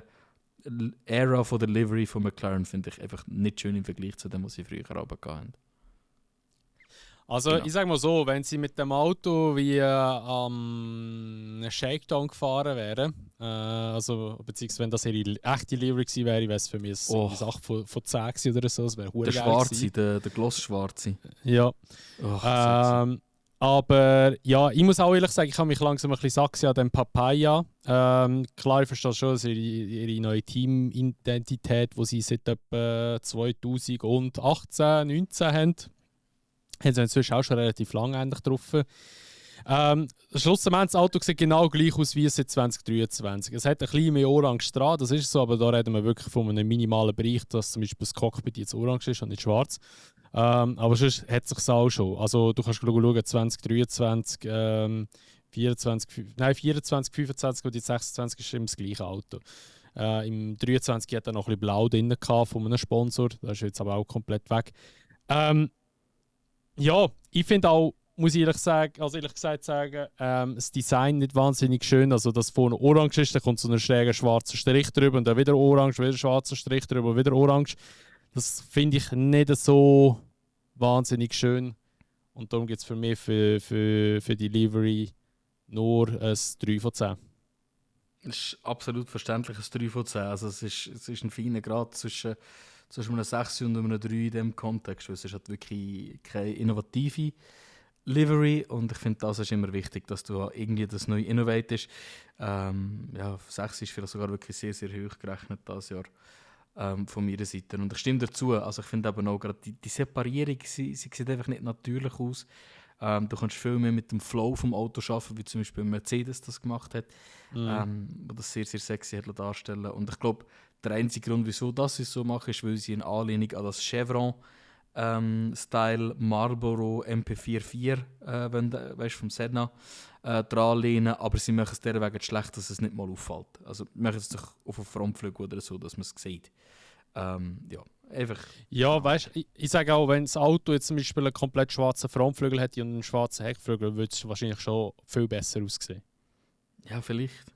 Ära von der Livery von McLaren finde ich einfach nicht schön im Vergleich zu dem, was sie früher runtergegangen haben. Also Genau. ich sage mal so, wenn sie mit dem Auto wie am Shakedown gefahren wären, also beziehungsweise wenn das ihre echte Livery gewesen wäre, wäre es für mich Oh, eine Sache von 10 gewesen oder so, das wäre der hure geil Schwarze, gewesen. der Gloss-Schwarze. Ja. Oh, sexy. Aber ja, ich muss auch ehrlich sagen, ich habe mich langsam ein bisschen satt gesehen an dem Papaya. Klar, ich verstehe schon, dass ihre neue Teamidentität, die sie seit etwa 2018, 19 haben, haben sie inzwischen auch schon relativ lange eigentlich drauf. Schlussendlich das Auto sieht genau gleich aus wie es seit 2023. Es hat ein bisschen mehr orange dran, das ist so, aber da reden wir wirklich von einem minimalen Bereich, dass zum Beispiel das Cockpit jetzt orange ist und nicht schwarz. Aber sonst hat es sich auch schon. Also du kannst schauen, 2023, 24, 25 und die 26 ist immer das gleiche Auto. Im 23 hat er noch ein bisschen blau drin gehabt von einem Sponsor, das ist jetzt aber auch komplett weg. Ja, ich finde auch, muss ich ehrlich gesagt sagen, das Design nicht wahnsinnig schön. Also, dass vorne orange ist, dann kommt so ein schräger schwarzer Strich drüber und dann wieder orange, wieder schwarzer Strich drüber, wieder orange. Das finde ich nicht so wahnsinnig schön. Und darum gibt es für mich für die Livery nur ein 3 von 10. Das ist absolut verständlich, ein 3 von 10. Also es ist ein feiner Grad zwischen einem 6 und einem 3 in diesem Kontext. Weil es ist halt wirklich keine innovative Livery und ich finde, das ist immer wichtig, dass du irgendwie das neu innovatest. Ja, 6 ist vielleicht sogar wirklich sehr, sehr hoch gerechnet dieses Jahr von meiner Seite. Und ich stimme dazu. Also ich finde eben auch gerade die Separierung, sie sieht einfach nicht natürlich aus. Du kannst viel mehr mit dem Flow vom Auto arbeiten, wie zum Beispiel Mercedes das gemacht hat, wo das sehr, sehr sexy hat darstellen. Und ich glaube, der einzige Grund, wieso das sie so machen, ist, weil sie in Anlehnung an das Chevron Style Marlboro MP44, weißt, vom Senna, dran lehnen, aber sie machen es deswegen schlecht, dass es nicht mal auffällt. Also machen es doch auf einen Frontflügel oder so, dass man es sieht. Ja, einfach. Ja, weißt du, ich sage auch, wenn das Auto jetzt zum Beispiel einen komplett schwarzen Frontflügel hätte und einen schwarzen Heckflügel, würde es wahrscheinlich schon viel besser aussehen. Ja, vielleicht.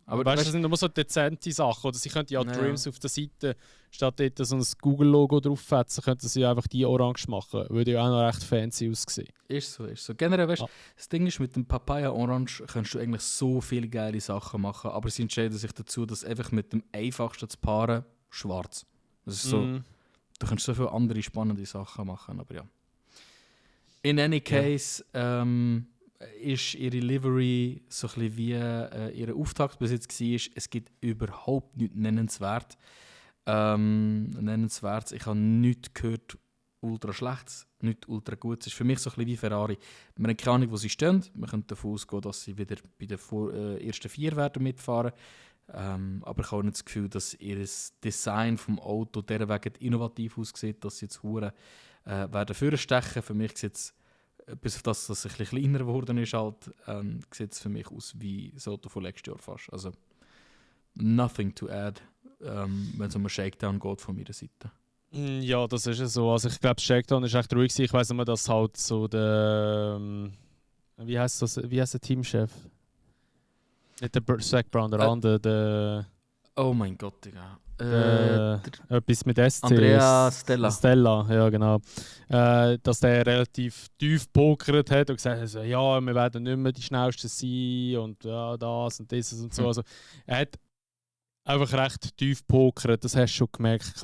Aber weißt du, das sind immer so dezente Sachen. Oder sie könnten ja Trims auf der Seite, statt dort so ein Google-Logo draufsetzen, könnten sie einfach die orange machen. Würde ja auch noch recht fancy aussehen. Ist so. Generell, weißt du, das Ding ist, mit dem Papaya Orange kannst du eigentlich so viele geile Sachen machen, aber sie entscheiden sich dazu, dass einfach mit dem einfachsten zu paaren, schwarz. Das ist so, du kannst so viele andere spannende Sachen machen, aber ja. In any case, ist ihre Livery so ein bisschen wie ihr Auftakt bis jetzt war. Es gibt überhaupt nichts nennenswert. Ich habe nichts gehört, ultra schlechtes, nichts ultra gutes. Es ist für mich so ein bisschen wie Ferrari. Wir haben keine Ahnung, wo sie stehen. Wir können davon ausgehen, dass sie wieder bei den ersten 4 werden mitfahren. Aber ich habe nicht das Gefühl, dass ihr Design vom Auto derwegen innovativ aussieht, dass sie jetzt Huren werden vorstechen. Für mich sieht es, bis auf das, dass es ein bisschen kleiner geworden ist, halt, sieht es für mich aus wie das Auto von letztes Jahr fast. Also, nothing to add, wenn es um einen Shakedown geht von meiner Seite. Ja, das ist ja so. Also ich glaube, Shakedown ist echt ruhig. Ich weiss nur, dass halt so der... wie heißt der Teamchef? Nicht der Zach Brown, der andere, der... Oh mein Gott, Digga. Etwas mit SC. Andrea Stella. Stella, ja genau. Dass der relativ tief pokert hat und gesagt hat, also, ja, wir werden nicht mehr die Schnellsten sein und ja, das und dieses und so. Also, er hat einfach recht tief pokert, das hast du schon gemerkt.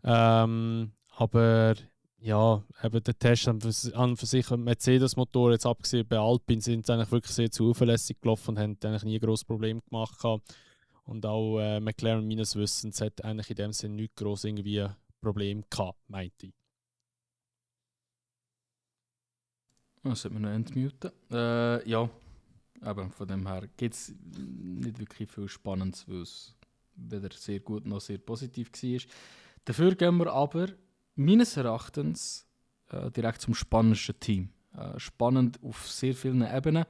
Aber ja, eben der Test an für sich, Mercedes-Motor, jetzt abgesehen bei Alpine, sind eigentlich wirklich sehr zuverlässig gelaufen und haben eigentlich nie ein grosses Problem gemacht. Und auch McLaren meines Wissens hat eigentlich in dem Sinne nicht gross irgendwie ein Problem gehabt, meinte ich. Das sollte man noch entmuten. Ja, aber von dem her gibt es nicht wirklich viel Spannendes, weil es weder sehr gut noch sehr positiv war. Dafür gehen wir aber meines Erachtens direkt zum spannendsten Team. Spannend auf sehr vielen Ebenen.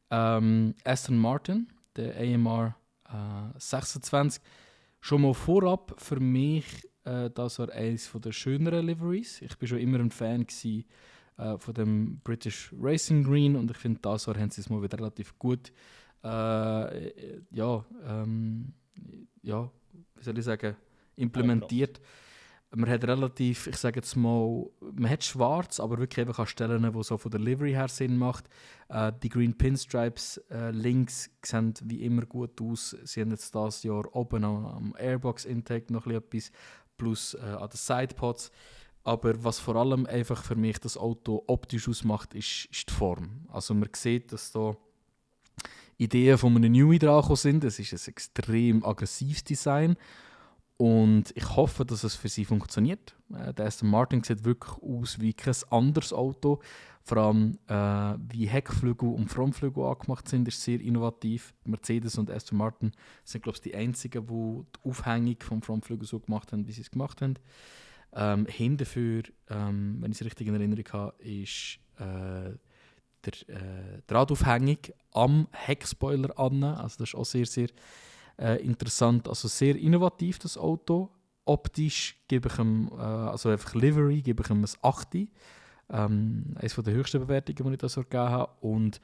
Aston Martin, der AMR 26. Schon mal vorab für mich, das war eines der schöneren Liveries. Ich war schon immer ein Fan von dem British Racing Green und ich finde, das Jahr haben sie es mal wieder relativ gut wie soll ich sagen, implementiert. man hat relativ, ich sage jetzt mal, man hat schwarz, aber wirklich eben an Stellen, wo so von der Livery her Sinn macht. Die Green Pinstripes links sehen wie immer gut aus. Sie haben jetzt dieses Jahr oben am Airbox-Intake noch etwas, plus an den Sidepods. Aber was vor allem einfach für mich das Auto optisch ausmacht, ist die Form. Also man sieht, dass da Ideen von einem Neue dran sind. Es ist ein extrem aggressives Design. Und ich hoffe, dass es für sie funktioniert. Der Aston Martin sieht wirklich aus wie kein anderes Auto. Vor allem wie Heckflügel und Frontflügel angemacht sind, ist sehr innovativ. Mercedes und Aston Martin sind, glaube ich, die einzigen, die die Aufhängung vom Frontflügel so gemacht haben, wie sie es gemacht haben. Hinten für, wenn ich es richtig in Erinnerung habe, ist die Radaufhängung am Heckspoiler an. Also das ist auch sehr, sehr interessant. Also sehr innovativ, das Auto. Optisch gebe ich ihm, also einfach Livery, gebe ich ihm ein 8. Eines der höchsten Bewertungen, die ich das gegeben habe. Und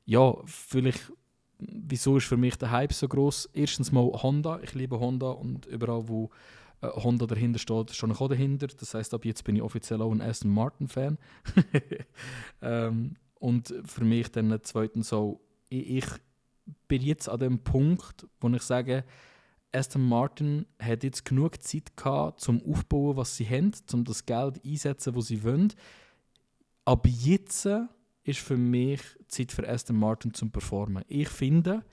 ja, vielleicht, wieso ist für mich der Hype so groß? Erstens mal Honda. Ich liebe Honda und überall, wo Honda dahinter steht, schon auch dahinter. Das heisst, ab jetzt bin ich offiziell auch ein Aston Martin-Fan. Und für mich dann zweitens so, ich bin jetzt an dem Punkt, wo ich sage, Aston Martin hat jetzt genug Zeit gehabt, zum Aufbauen, was sie haben, um das Geld einzusetzen, das sie wollen. Aber jetzt ist für mich Zeit für Aston Martin zum Performen. Ich finde,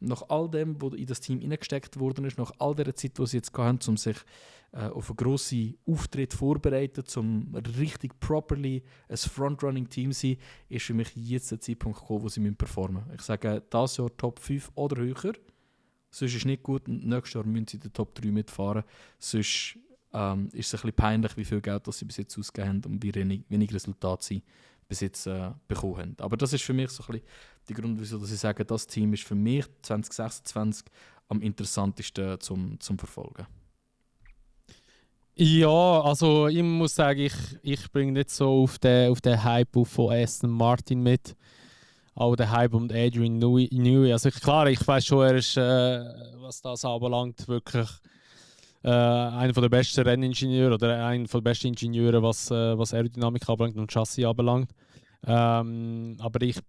nach all dem, was in das Team hineingesteckt worden ist, nach all der Zeit, die sie jetzt haben, um sich auf einen grossen Auftritt vorzubereiten, um richtig properly ein Frontrunning-Team zu sein, ist für mich jetzt der Zeitpunkt gekommen, wo sie performen müssen. Ich sage, dieses Jahr Top 5 oder höher. Sonst ist es nicht gut und nächstes Jahr müssen sie in den Top 3 mitfahren. Sonst ist es ein bisschen peinlich, wie viel Geld das sie bis jetzt ausgegeben haben und wie wenig Resultate sie bis jetzt bekommen haben. Aber das ist für mich so ein bisschen der Grund, wieso dass ich sage, das Team ist für mich 2026 am interessantesten zum Verfolgen. Ja, also ich muss sagen, ich bringe nicht so auf den Hype von Aston Martin mit. Auch der Hype um Adrian Newey. Also klar, ich weiß schon, er ist, was das anbelangt, wirklich einer der besten Renningenieure oder einer der besten Ingenieure, was Aerodynamik anbelangt und Chassis anbelangt. Aber ich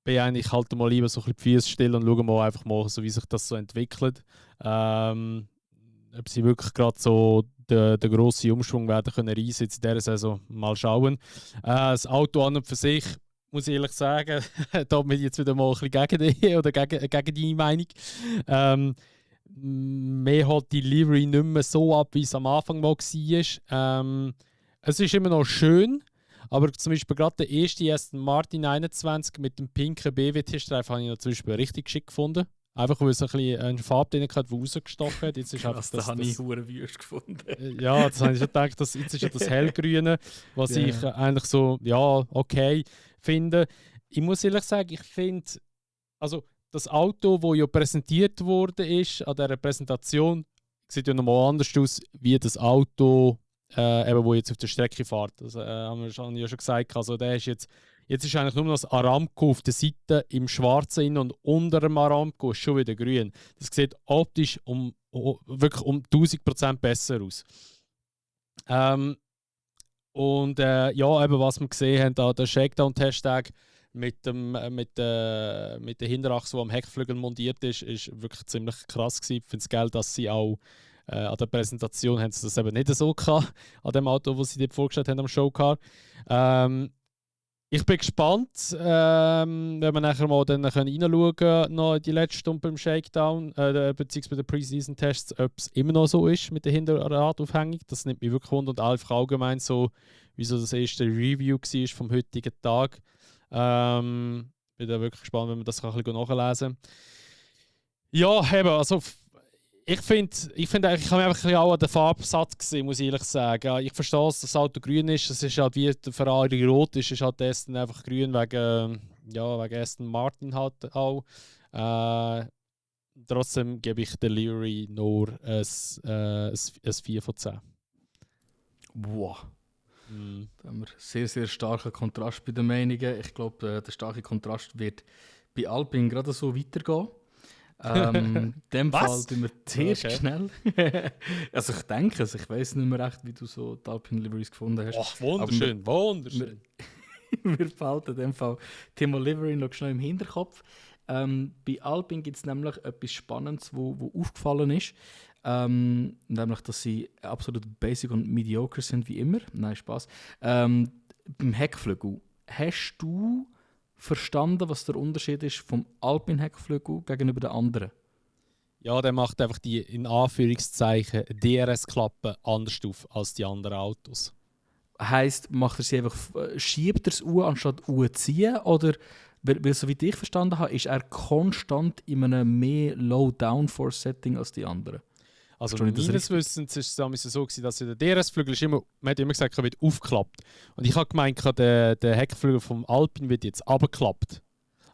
bin eigentlich halt mal lieber so ein bisschen die Füße still und schaue mal einfach mal, so, wie sich das so entwickelt. Ob sie wirklich gerade so den grossen Umschwung werden können reissen in dieser Saison. Mal schauen. Das Auto an und für sich, muss ich ehrlich sagen, da bin ich jetzt wieder mal ein bisschen gegen die oder gegen deine Meinung. Mir holt die Livery nicht mehr so ab, wie es am Anfang mal war. Es ist immer noch schön, aber zum Beispiel gerade der erste Aston Martin 21 mit dem pinken BWT-Streifen habe ich noch zum Beispiel richtig schick gefunden. Einfach weil es ein bisschen eine Farbe drin hat, die rausgestochen hat. Jetzt ist Krass, das habe ich verdammt wüst gefunden. Ja, das habe ich schon gedacht, jetzt ist ja das Hellgrüne, was ich eigentlich so, ja, okay finde. Ich muss ehrlich sagen, ich finde, also das Auto, das ja präsentiert wurde ist, an dieser Präsentation, sieht ja nochmal anders aus, wie das Auto, eben, wo jetzt auf der Strecke fährt. Das haben wir ja schon gesagt. Also der ist jetzt ist eigentlich nur noch das Aramco auf der Seite im Schwarzen und unter dem Aramco ist schon wieder grün. Das sieht optisch wirklich um 1000% besser aus. Ja, eben was wir gesehen haben, da der Shakedown-Hashtag mit der Hinterachse, die am Heckflügel montiert ist, ist wirklich ziemlich krass gewesen. Ich finde es geil, dass sie auch an der Präsentation haben sie das eben nicht so gehabt, an dem Auto, das sie dort vorgestellt haben am Showcar. Ich bin gespannt, wenn wir nachher mal dann reinschauen können, noch in die letzte Stunde beim Shakedown, beziehungsweise bei den Preseason-Tests, ob es immer noch so ist mit der Hinterradaufhängung. Das nimmt mich wirklich wunder und einfach allgemein so, wie so das erste Review war vom heutigen Tag. Bin da wirklich gespannt, wenn man das ein bisschen nachlesen kann. Ja, eben, also ich finde eigentlich, ich habe mich einfach ein bisschen auch an den Farbsatz gesehen, muss ich ehrlich sagen. Ich verstehe, dass das Auto grün ist. Es ist halt wie der Ferrari rot ist halt Aston einfach grün wegen Aston Martin halt auch. Trotzdem gebe ich der Livery nur ein 4 von 10. Wow. Da haben wir sehr, sehr starken Kontrast bei den Meinungen. Ich glaube, der starke Kontrast wird bei Alpine gerade so weitergehen. In dem Fall Was? tun wir zuerst Okay. schnell. Also ich denke es, ich weiß nicht mehr recht, wie du so die Alpine Liveries gefunden hast. Ach, wunderschön, wunderschön. Wir behalten in dem Fall Thema Livery noch schnell im Hinterkopf. Bei Alpine gibt es nämlich etwas Spannendes, wo aufgefallen ist. Nämlich, dass sie absolut basic und mediocre sind, wie immer. Nein, Spaß. Beim Heckflügel, hast du verstanden, was der Unterschied ist vom Alpine-Heckflügel gegenüber den anderen? Ja, der macht einfach die, in Anführungszeichen, DRS-Klappe anders auf als die anderen Autos. Heisst, macht er sie einfach, schiebt er es anstatt ziehen? Oder, weil soweit ich verstanden habe, ist er konstant in einem mehr Low-Downforce-Setting als die anderen? Also Verstehe ich das meines richtig? Wissens ist es damals so gewesen, dass der DRS-Flügel ist immer, man hat immer gesagt, er wird aufgeklappt. Und ich habe gemeint, der Heckflügel vom Alpine wird jetzt abgeklappt.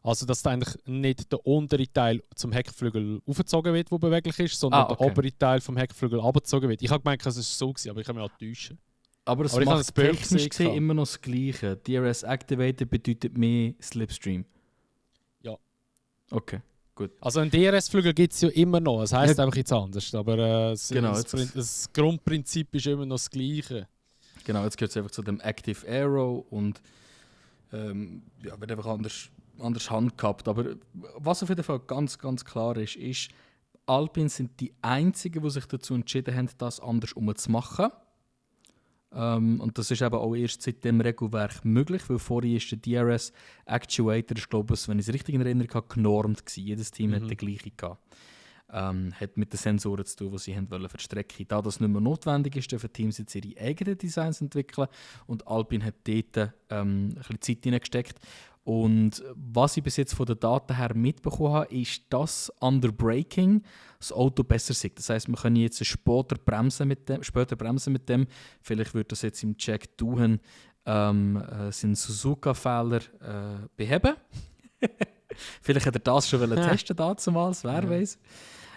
Also dass da eigentlich nicht der untere Teil zum Heckflügel aufgezogen wird, der beweglich ist, sondern okay. der obere Teil vom Heckflügel abgezogen wird. Ich habe gemeint, es ist so gewesen, aber ich kann mich auch täuschen. Aber es Aber ich habe macht das Bild technisch gesehen. gesehen immer noch das Gleiche. DRS Activated bedeutet mehr Slipstream. Ja. Okay. Also ein DRS-Flügel gibt es ja immer noch, es heisst Ja. einfach jetzt anders, aber Genau, das Grundprinzip ist immer noch das gleiche. Genau, jetzt gehört es einfach zu dem Active Aero und ja, wird einfach anders handhabt. Aber was auf jeden Fall ganz, ganz klar ist, Alpine sind die einzigen, die sich dazu entschieden haben, das anders zu machen. Und das ist eben auch erst seit dem Regelwerk möglich, weil vorher ist der DRS Actuator, ich glaube, wenn ich es richtig in Erinnerung habe, genormt gewesen. Jedes Team hat den gleichen gehabt. Hat mit den Sensoren zu tun, die sie haben wollen für die Strecke. Da das nicht mehr notwendig ist, dürfen Teams jetzt ihre eigenen Designs entwickeln und Alpine hat dort ein bisschen Zeit hineingesteckt. Und was ich bis jetzt von den Daten her mitbekommen habe, ist, dass under Braking das Auto besser sieht. Das heisst, wir können jetzt später bremsen mit dem. Vielleicht wird das jetzt im Check tun, sind Suzuka-Fehler beheben. Vielleicht hat er das schon testen damals, wer weiß.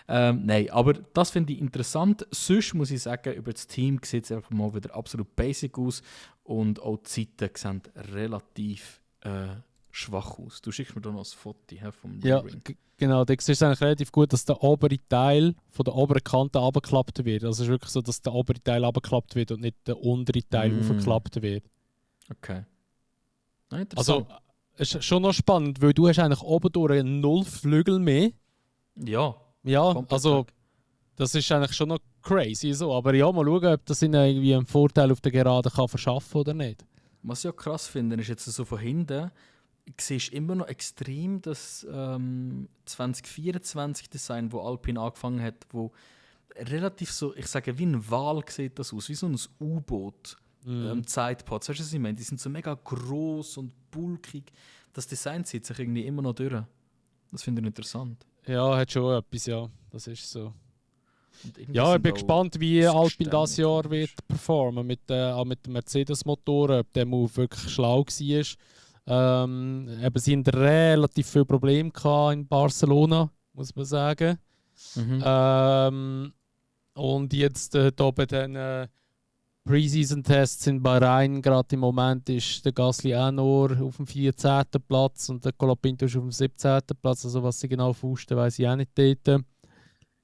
Nein, aber das finde ich interessant. Sonst muss ich sagen, über das Team sieht es einfach mal wieder absolut basic aus und auch die Zeiten sehen relativ schwach aus. Du schickst mir da noch ein Foto vom Ja, Ring. genau. Da siehst du eigentlich relativ gut, dass der obere Teil von der oberen Kante abgeklappt wird. Also es ist wirklich so, dass der obere Teil abgeklappt wird und nicht der untere Teil aufgeklappt wird. Okay. Ja, interessant. Also es ist schon noch spannend, weil du hast eigentlich oben durch 0 Flügel mehr. Ja. Ja, komplett also weg. das ist eigentlich schon noch crazy so. Aber ja, mal schauen, ob das ihnen irgendwie einen Vorteil auf der Geraden kann verschaffen oder nicht. Was ich ja krass finde, ist jetzt so von hinten, siehst immer noch extrem das 2024 Design, wo Alpine angefangen hat, wo relativ so, ich sage, wie ein Wal sieht das aus, wie so ein U-Boot. Zeitpods, weißt du, was ich meine? Die sind so mega gross und bulkig. Das Design zieht sich irgendwie immer noch durch. Das finde ich interessant. Ja, hat schon etwas, ja. Das ist so. Und irgendwie Ja, ich sind bin auch gespannt, wie das Alpine Gestell das Jahr komisch. wird performen auch mit den Mercedes-Motoren, ob der Move wirklich schlau war. Eben, sie hatten relativ viele Probleme gehabt in Barcelona, muss man sagen. Und jetzt da bei den Preseason-Tests in Bahrain, gerade im Moment ist der Gasly auch nur auf dem 14. Platz und der Colapinto ist auf dem 17. Platz. Also was sie genau fusten, weiß ich auch nicht dort.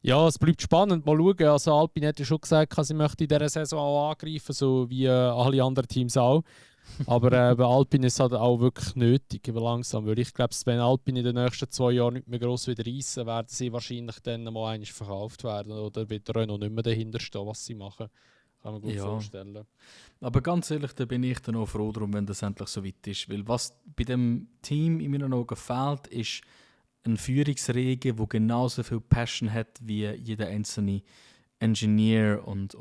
Ja, es bleibt spannend. Mal schauen. Also Alpine hat ja schon gesagt, sie möchte in dieser Saison auch angreifen, so wie alle anderen Teams auch. Aber bei Alpine ist es halt auch wirklich nötig, langsam. Weil ich glaube, wenn Alpine in den nächsten 2 Jahren nicht mehr gross wieder reissen, werden sie wahrscheinlich dann mal einmal verkauft werden. Oder wird Renault nicht mehr dahinter stehen, was sie machen. Kann man gut vorstellen. Aber ganz ehrlich, da bin ich dann auch froh darum, wenn das endlich so weit ist. Weil was bei dem Team in meinen Augen fehlt, ist ein Führungsrege, der genauso viel Passion hat wie jeder einzelne Engineer und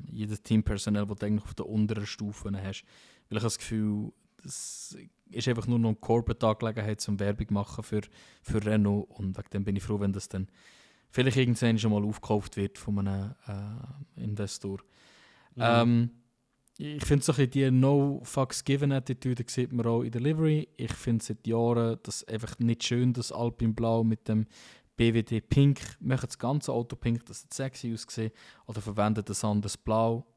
jedes Teampersonal, das du eigentlich auf der unteren Stufe hast. Weil ich habe das Gefühl, das ist einfach nur noch eine Corporate-Angelegenheit zum Werbung machen für Renault. Und wegen dem bin ich froh, wenn das dann vielleicht irgendwann schon mal aufgekauft wird von einem Investor. Ich finde so ein bisschen die No-Fucks-Given-Attitude sieht man auch in der Livery. Ich finde seit Jahren das einfach nicht schön, das Alpine Blau mit dem BWD Pink. Machen das ganze Auto pink, dass es sexy aussieht. Oder verwenden ein anderes Blau.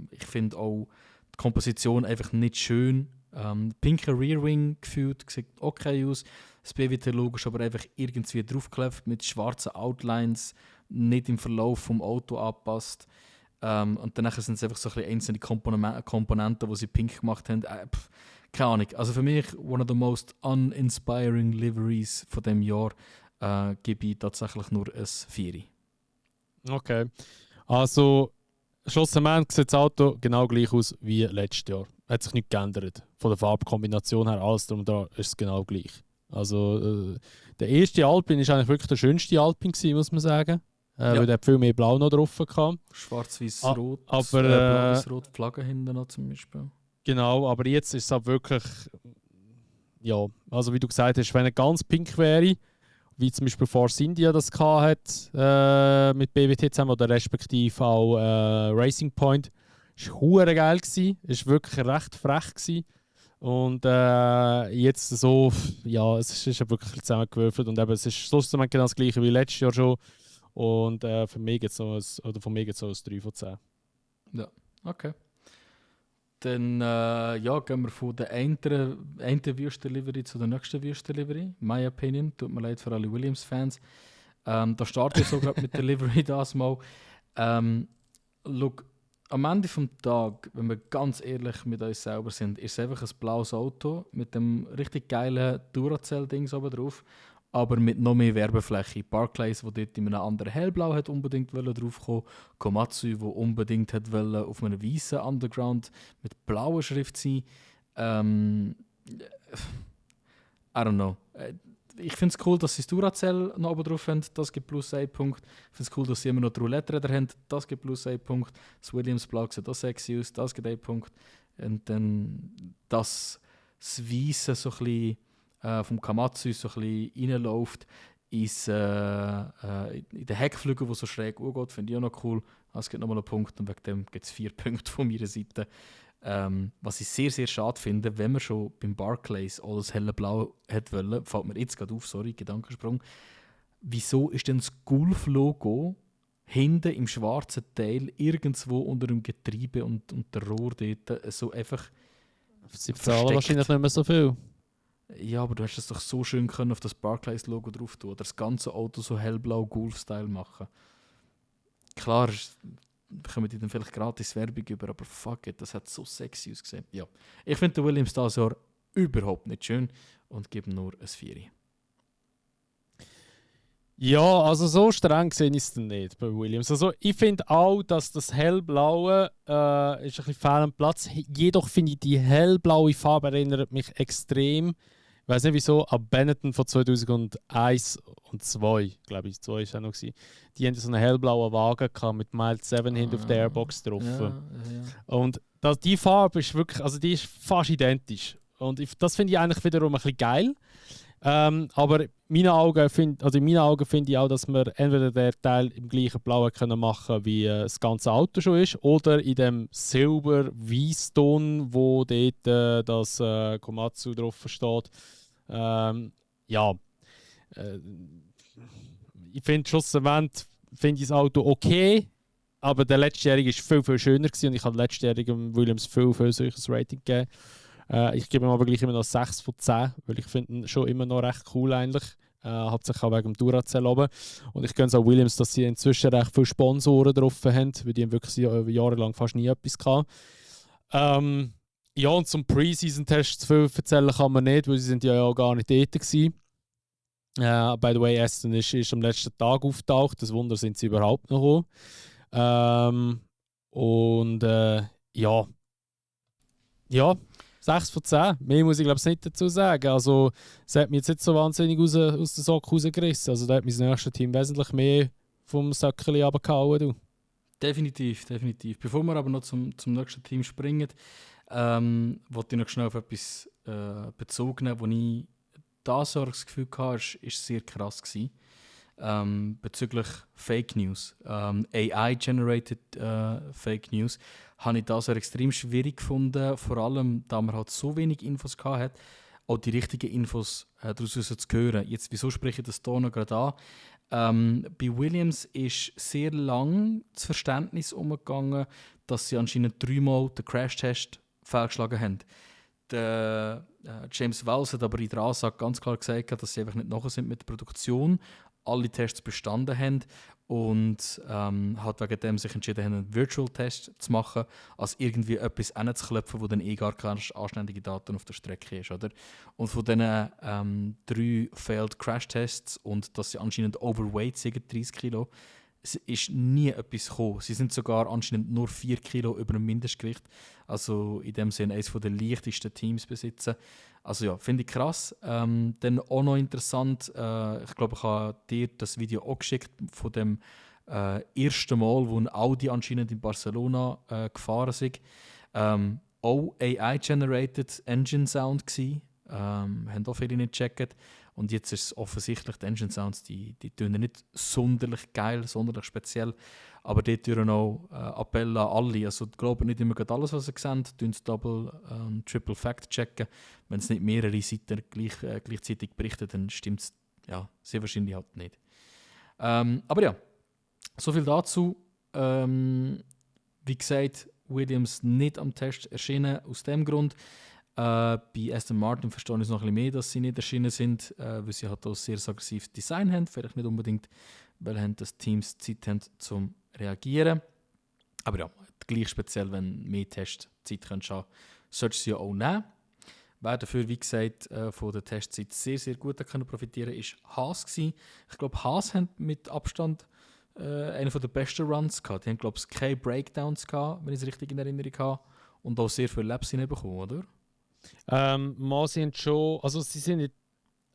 Ich finde auch die Komposition einfach nicht schön. Pinker Rearwing gefühlt, sieht okay aus. Das BWT-Logo ist aber einfach irgendwie draufgeklebt mit schwarzen Outlines, nicht im Verlauf vom Auto angepasst. Und danach sind es einfach so ein bisschen einzelne Komponenten, die sie pink gemacht haben. Keine Ahnung. Also für mich, one of the most uninspiring Liveries von diesem Jahr, gebe ich tatsächlich nur ein 4. Okay. Also, schlussendlich sieht das Auto genau gleich aus wie letztes Jahr. Hat sich nichts geändert. Von der Farbkombination her, alles drum und dran ist es genau gleich. Also, der erste Alpine war eigentlich wirklich der schönste Alpine gewesen, muss man sagen. Weil der hat viel mehr Blau noch drauf hatte. Schwarz-Weiß-Rot, aber Blau-Weiß-Rot, Flagge hinten noch zum Beispiel. Genau, aber jetzt ist es halt wirklich, ja, also wie du gesagt hast, wenn er ganz pink wäre, wie zum Beispiel Force India das hat mit BWT zusammen oder respektive auch Racing Point, war hure geil gewesen, ist wirklich recht frech gewesen. Und jetzt so, ja, es ist ja wirklich zusammengewürfelt und eben, es ist schlussendlich genau das gleiche wie letztes Jahr schon. Und von mir geht es so ein 3 von 10. Ja, okay. Dann gehen wir von der einen Wüstenlivery zu der nächsten Wüstenlivery. My opinion, tut mir leid für alle Williams-Fans. Da starte ich so gerade mit der Livery das mal. Look, am Ende des Tages, wenn wir ganz ehrlich mit uns selber sind, ist es einfach ein blaues Auto mit dem richtig geilen Duracell-Dings oben drauf, aber mit noch mehr Werbefläche. Barclays, der dort in einem anderen hellblau hat unbedingt draufkommen, Komatsu, der unbedingt hat auf einem weißen Underground mit blauer Schrift sein. I don't know. Ich finde es cool, dass sie das Duracell noch oben drauf haben, das gibt plus 1 Punkt. Ich finde es cool, dass sie immer noch die Roulette-Räder haben, das gibt plus 1 Punkt. Das Williams-Blau sieht auch sexy aus, das gibt 1 Punkt. Und dann das Weiße so ein bisschen vom Komatsu so ein bisschen reinläuft in den Heckflügel, der so schräg angeht, finde ich auch noch cool. Es gibt nochmal einen Punkt und wegen dem gibt es 4 Punkte von meiner Seite. Was ich sehr, sehr schade finde, wenn man schon beim Barclays alles helle Blau hat wollen, fällt mir jetzt gerade auf, sorry, Gedankensprung. Wieso ist denn das Gulf-Logo hinten im schwarzen Teil irgendwo unter dem Getriebe und der Rohr dort so einfach Sie bezahlen wahrscheinlich nicht mehr so viel. Ja, aber du hast es doch so schön können auf das Barclays-Logo drauf tun oder das ganze Auto so hellblau Golf-Style machen. Klar, bekommen die dann vielleicht gratis Werbung über, aber fuck it, das hat so sexy ausgesehen. Ja, ich finde den Williams dieses Jahr überhaupt nicht schön und gebe nur ein 4. Ja, also so streng sehe ich es dann nicht bei Williams. Also ich finde auch, dass das hellblaue ist ein bisschen fehl am Platz. Jedoch finde ich, die hellblaue Farbe erinnert mich extrem, ich weiß nicht wieso, an Benetton von 2001 und 2, glaube ich, 2 war es auch noch gewesen. Die hatten so einen hellblauen Wagen gehabt, mit Mild 7 hinten auf der Airbox drauf. Ja. Und die Farbe ist wirklich, also die ist fast identisch. Und das finde ich eigentlich wiederum ein bisschen geil. Aber in meinen Augen finde ich auch, dass wir entweder den Teil im gleichen Blau können machen, wie das ganze Auto schon ist, oder in dem Silber-Weißton, wo dort das Komatsu drauf steht. Ich finde schlussendlich finde ich das Auto okay, aber der letztjährige war viel, viel schöner gewesen, und ich habe letztjährigen Williams viel solches Rating gegeben. Ich gebe ihm aber gleich immer noch 6 von 10, weil ich finde ihn schon immer noch recht cool eigentlich. Hauptsächlich auch wegen dem Duracell oben. Und ich gönne es auch Williams, dass sie inzwischen recht viele Sponsoren drauf haben, weil die haben wirklich jahrelang fast nie etwas gehabt. Ja, und zum Pre-Season-Test zu viel erzählen kann man nicht, weil sie sind ja auch gar nicht dort gewesen. By the way, Aston ist am letzten Tag aufgetaucht. Das Wunder, sind sie überhaupt noch gekommen. Ja, 6 von 10. Mehr muss ich glaube ich nicht dazu sagen. Also, es hat mich jetzt nicht so wahnsinnig aus den Socken rausgerissen. Also, da hat mein nächstes Team wesentlich mehr vom Söckchen runtergehauen. Du. Definitiv. Bevor wir aber noch zum nächsten Team springen, wollte ich noch schnell auf etwas bezogen nehmen, wo ich das Gefühl hatte, ist sehr krass gewesen. Bezüglich Fake News, AI-generated Fake News, habe ich das extrem schwierig gefunden, vor allem, da man halt so wenig Infos hatte, auch die richtigen Infos daraus zu hören. Jetzt, wieso spreche ich das hier noch gerade an? Bei Williams ist sehr lang das Verständnis umgegangen, dass sie anscheinend 3-mal den Crash-Test fehlgeschlagen haben. Der James Wells hat aber in der Ansage ganz klar gesagt, dass sie einfach nicht nachher sind mit der Produktion, alle Tests bestanden haben und hat wegen dem sich entschieden haben, einen Virtual-Test zu machen, als irgendwie etwas hinzuklopfen, wo dann gar keine anständige Daten auf der Strecke ist. Oder? Und von diesen 3 Failed Crash-Tests und dass sie anscheinend overweight sind, 30 Kilo, es ist nie etwas gekommen. Sie sind sogar anscheinend nur 4 Kilo über dem Mindestgewicht. Also in dem Sinne eines der leichtesten Teams besitzen. Also ja, finde ich krass. Dann auch noch interessant, ich glaube, ich habe dir das Video auch geschickt von dem ersten Mal, wo ein Audi anscheinend in Barcelona gefahren ist. Auch AI-generated Engine Sound gsi. Haben auch viele nicht gecheckt. Und jetzt ist es offensichtlich, die Engine Sounds, die tönen nicht sonderlich geil, sonderlich speziell. Aber dort tönen auch Appelle an alle. Also glauben nicht immer alles, was sie sehen. Tun es Double, Triple Fact checken. Wenn es nicht mehrere Seiten gleichzeitig berichten, dann stimmt es ja, sehr wahrscheinlich halt nicht. Aber ja, soviel dazu. Wie gesagt, Williams nicht am Test erschienen aus dem Grund. Bei Aston Martin verstehe ich es noch ein bisschen mehr, dass sie nicht erschienen sind, weil sie halt auch sehr aggressives Design haben. Vielleicht nicht unbedingt, weil das Teams Zeit haben zum Reagieren. Aber ja, gleich speziell, wenn mehr Testzeit haben, solltest du sie ja auch nehmen. Wer dafür, wie gesagt, von der Testzeit sehr, sehr gut profitieren konnte, war Haas gewesen. Ich glaube, Haas haben mit Abstand einen der besten Runs gehabt. Die haben, glaube ich, keine Breakdowns gehabt, wenn ich es richtig in Erinnerung habe. Und auch sehr viele Laps bekommen, oder? Mal sind schon, also sie sind nicht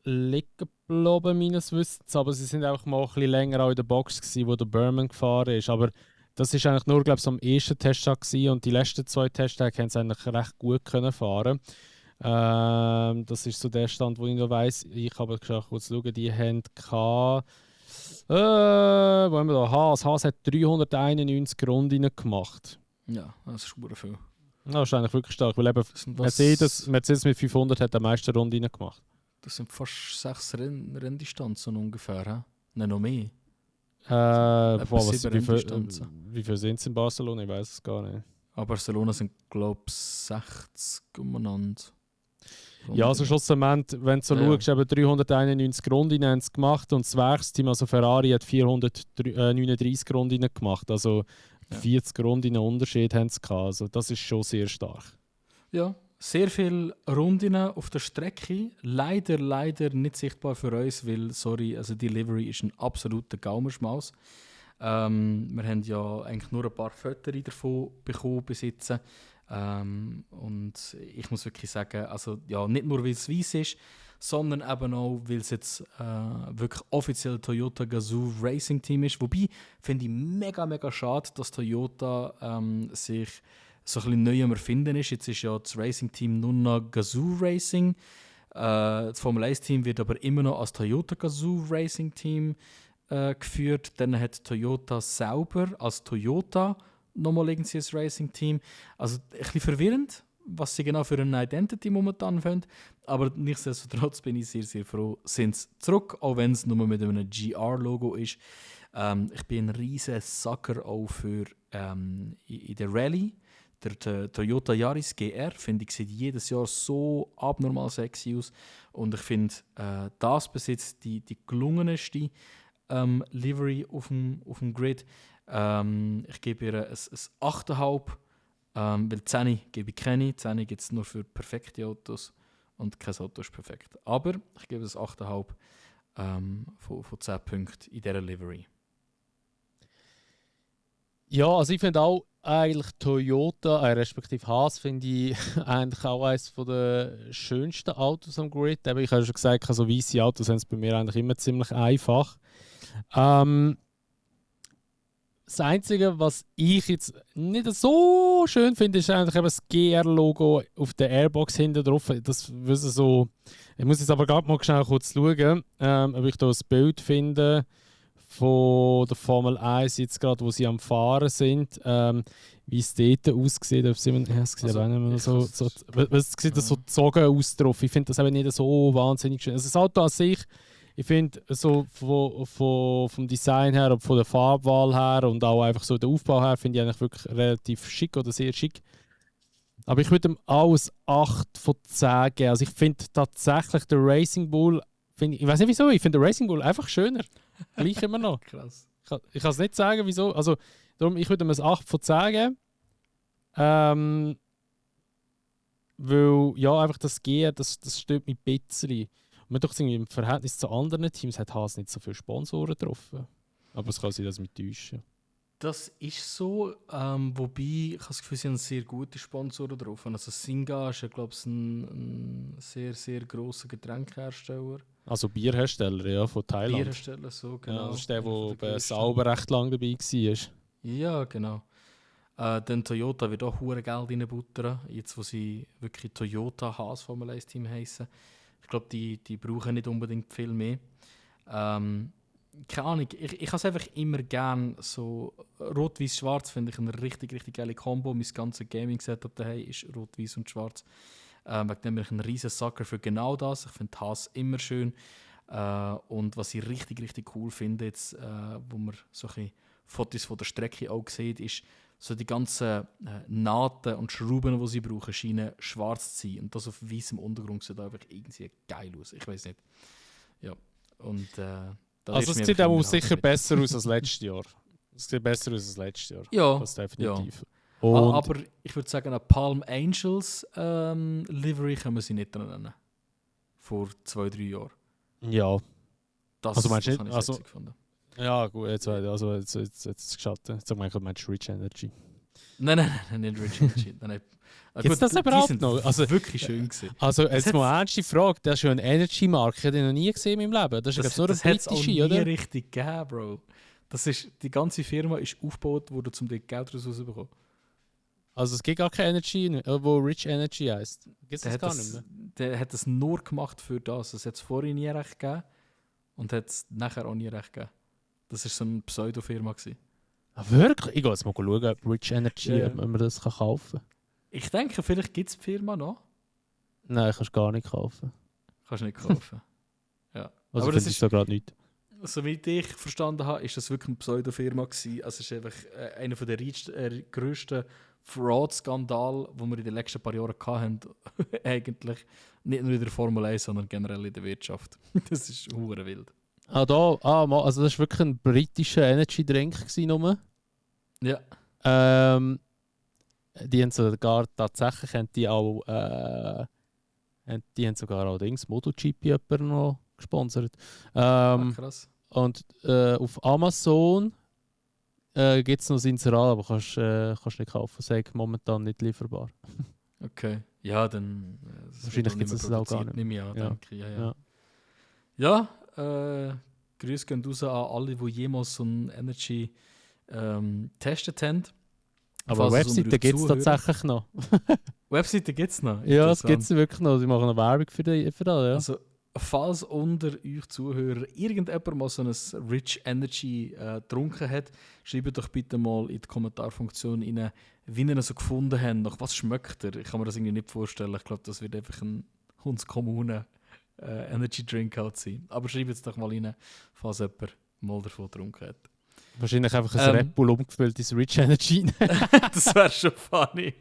liegen geblieben, meines Wissens, aber sie sind auch mal ein bisschen länger auch in der Box gewesen, wo der Berman gefahren ist. Aber das ist eigentlich nur, glaube ich, am ersten Testtag gewesen und die letzten 2 Testtage haben sie eigentlich recht gut können fahren. Das ist so der Stand, wo ich noch weiss. Ich habe kurz schauen, die haben wo haben wir da? Haas hat 391 Runden gemacht. Ja, das ist super viel. Ja, wahrscheinlich wirklich stark, weil eben Mercedes mit 500 hat am meisten Runden gemacht. Das sind fast 6 Renndistanzen ungefähr, he? Nein, noch mehr. Wie viel sind es in Barcelona? Ich weiß es gar nicht. Aber Barcelona sind, glaube ich, 60 umeinander. Ja, also schlussendlich, wenn du so schaust, eben 391 Runden haben sie gemacht und das Werksteam, also Ferrari, hat 439 Runden gemacht. Also 40 Runden Unterschied haben sie gehabt. Also das ist schon sehr stark. Ja, sehr viele Runden auf der Strecke. Leider nicht sichtbar für uns, weil, sorry, also die Delivery ist ein absoluter Gaumenschmaus. Wir haben ja eigentlich nur ein paar Fotos davon bekommen besitzen. Und ich muss wirklich sagen, also ja, nicht nur weil es weiss ist, sondern eben auch, weil es jetzt wirklich offiziell Toyota Gazoo Racing Team ist. Wobei, finde ich mega schade, dass Toyota sich so ein bisschen neu am Erfinden ist. Jetzt ist ja das Racing Team nur noch Gazoo Racing. Das Formel 1 Team wird aber immer noch als Toyota Gazoo Racing Team geführt. Dann hat Toyota selber als Toyota nochmal irgendwie ein Racing-Team. Also ein bisschen verwirrend, was sie genau für eine Identity momentan finden. Aber nichtsdestotrotz bin ich sehr, sehr froh, sind sie zurück, auch wenn es nur mit einem GR-Logo ist. Ich bin ein riesen Sucker auch für in der Rallye. Der Toyota Yaris GR, finde ich, sieht jedes Jahr so abnormal sexy aus. Und ich finde, das besitzt die gelungenste Livery auf dem Grid. Ich gebe ihr ein 8,5, weil 10 gebe ich keine. 10 gibt es nur für perfekte Autos und kein Auto ist perfekt. Aber ich gebe es 8,5 von 10 Punkten in dieser Livery. Ja, also ich finde auch eigentlich Toyota, respektive Haas, finde ich eigentlich auch eines der schönsten Autos am Grid. Aber ich habe schon gesagt, also weisse Autos sind es bei mir eigentlich immer ziemlich einfach. Das Einzige, was ich jetzt nicht so schön finde, ist eigentlich eben das GR-Logo auf der Airbox hinten drauf. Das so. Ich muss jetzt aber gerade mal schnell kurz schauen, ob ich da ein Bild finde von der Formel 1, jetzt gerade, wo sie am Fahren sind. Wie es dort aussieht. Es sieht aber nicht mehr so es sieht so gezogen aus drauf. Ich finde das eben nicht so wahnsinnig schön. Also das Auto an sich, ich finde, so vom Design her und von der Farbwahl her und auch einfach so der Aufbau her, finde ich eigentlich wirklich relativ schick oder sehr schick. Aber ich würde ihm alles 8 von 10 geben. Also ich finde tatsächlich den Racing Bull, ich weiß nicht wieso, ich finde den Racing Bull einfach schöner. Gleich immer noch. Krass. Ich kann es nicht sagen, wieso. Also darum, ich würde ihm ein 8 von 10 geben. Weil, ja, einfach das Gehen, das stört mich ein bisschen. Und man doch irgendwie im Verhältnis zu anderen Teams hat Haas nicht so viele Sponsoren getroffen. Aber es kann sein, dass mich täuschen. Das ist so, wobei ich habe das Gefühl, sie haben sehr gute Sponsoren drauf. Also Singa ist ja, glaube ich, ein sehr, sehr grosser Getränkehersteller. Also Bierhersteller, ja, von Thailand. Bierhersteller, so, genau. Ja, das ist der bei Sauber recht lange dabei war. Ja, genau. Dann Toyota wird auch hure Geld reinbuttern, jetzt wo sie wirklich Toyota Haas Formel 1 Team heissen. Ich glaube, die brauchen nicht unbedingt viel mehr. Keine Ahnung, ich habe es einfach immer gern so rot-weiß-schwarz, finde ich eine richtig, richtig geile Kombo. Mein ganzes Gaming-Setup daheim ist rot-weiß und schwarz. Wegen dem bin ich ein riesen Sucker für genau das. Ich finde Haas immer schön. Und was ich richtig, richtig cool finde, jetzt, wo man so ein bisschen Fotos von der Strecke auch sieht, ist so die ganzen Nahten und Schrauben, die sie brauchen, scheinen schwarz zu sein. Und das auf weißem Untergrund sieht einfach irgendwie geil aus. Ich weiß nicht. Ja. Und, also es sieht auch sicher besser aus als letztes Jahr. Es sieht besser aus als letztes Jahr. Ja. Das definitiv. Ja. Und aber ich würde sagen, eine Palm Angels Livery können wir sie nicht nennen. Vor 2-3 Jahren. Ja. Das, also meinst du das nicht? habe ich sexy gefunden. Ja, gut, jetzt ist es geschafft. Jetzt sag mal, ich meinst Rich Energy. Nein, nicht Rich Energy. Gibt es das überhaupt noch? Also wirklich schön gewesen. Also jetzt mal eine ernste Frage. Das ist ja eine Energy-Marke. Ich habe die noch nie gesehen in meinem Leben. Das ist nur eine britische, oder? Das nie richtig gegeben, Bro. Die ganze Firma ist aufgebaut worden, um das Geld rauszubekommen. Also es gibt gar keine Energy, wo Rich Energy heisst. Gibt es das gar nicht mehr? Der hat es nur gemacht für das. Es hat es vorhin nie recht gegeben und hat es nachher auch nie recht gegeben. Das war so eine Pseudo-Firma. Ah, wirklich? Ich gehe jetzt mal schauen, ob Rich Energy, ob man das kaufen kann. Ich denke, vielleicht gibt es die Firma noch. Nein, kannst du gar nicht kaufen. Kannst du nicht kaufen. Ja. Also aber das ist so gerade nicht. Soweit ich verstanden habe, ist das wirklich eine Pseudo-Firma gewesen. Also es ist einfach einer der grössten Fraud-Skandale, die wir in den letzten paar Jahren hatten. Eigentlich nicht nur in der Formel 1, sondern generell in der Wirtschaft. Das ist hure wild. Also das war wirklich ein britischer Energy-Drink nur. Ja. Die haben sogar tatsächlich die haben sogar allerdings MotoGP jemanden noch gesponsert. Krass. Und auf Amazon gibt es noch ein Inserat, aber kannst nicht kaufen. Sag momentan nicht lieferbar. Okay. Ja, dann... wahrscheinlich gibt es das auch gar nicht. Nehme ich an, denke ich. Ja, Grüße gehen raus an alle, die jemals so ein Energy getestet haben. Aber Webseiten gibt es tatsächlich noch. Webseiten gibt es noch? Ja, es gibt es wirklich noch. Sie machen eine Werbung für das. Ja. Also, falls unter euch Zuhörer irgendjemand mal so ein Rich Energy getrunken hat, schreibt doch bitte mal in die Kommentarfunktion rein, wie ihr ihn so gefunden habt. Nach was schmeckt er? Ich kann mir das irgendwie nicht vorstellen. Ich glaube, das wird einfach ein hundskommuner Energy Drink halt sein. Aber schreibt es doch mal rein, falls jemand mal davon getrunken hat. Wahrscheinlich einfach ein Red Bull umgefülltes Rich Energy. Das wäre schon funny.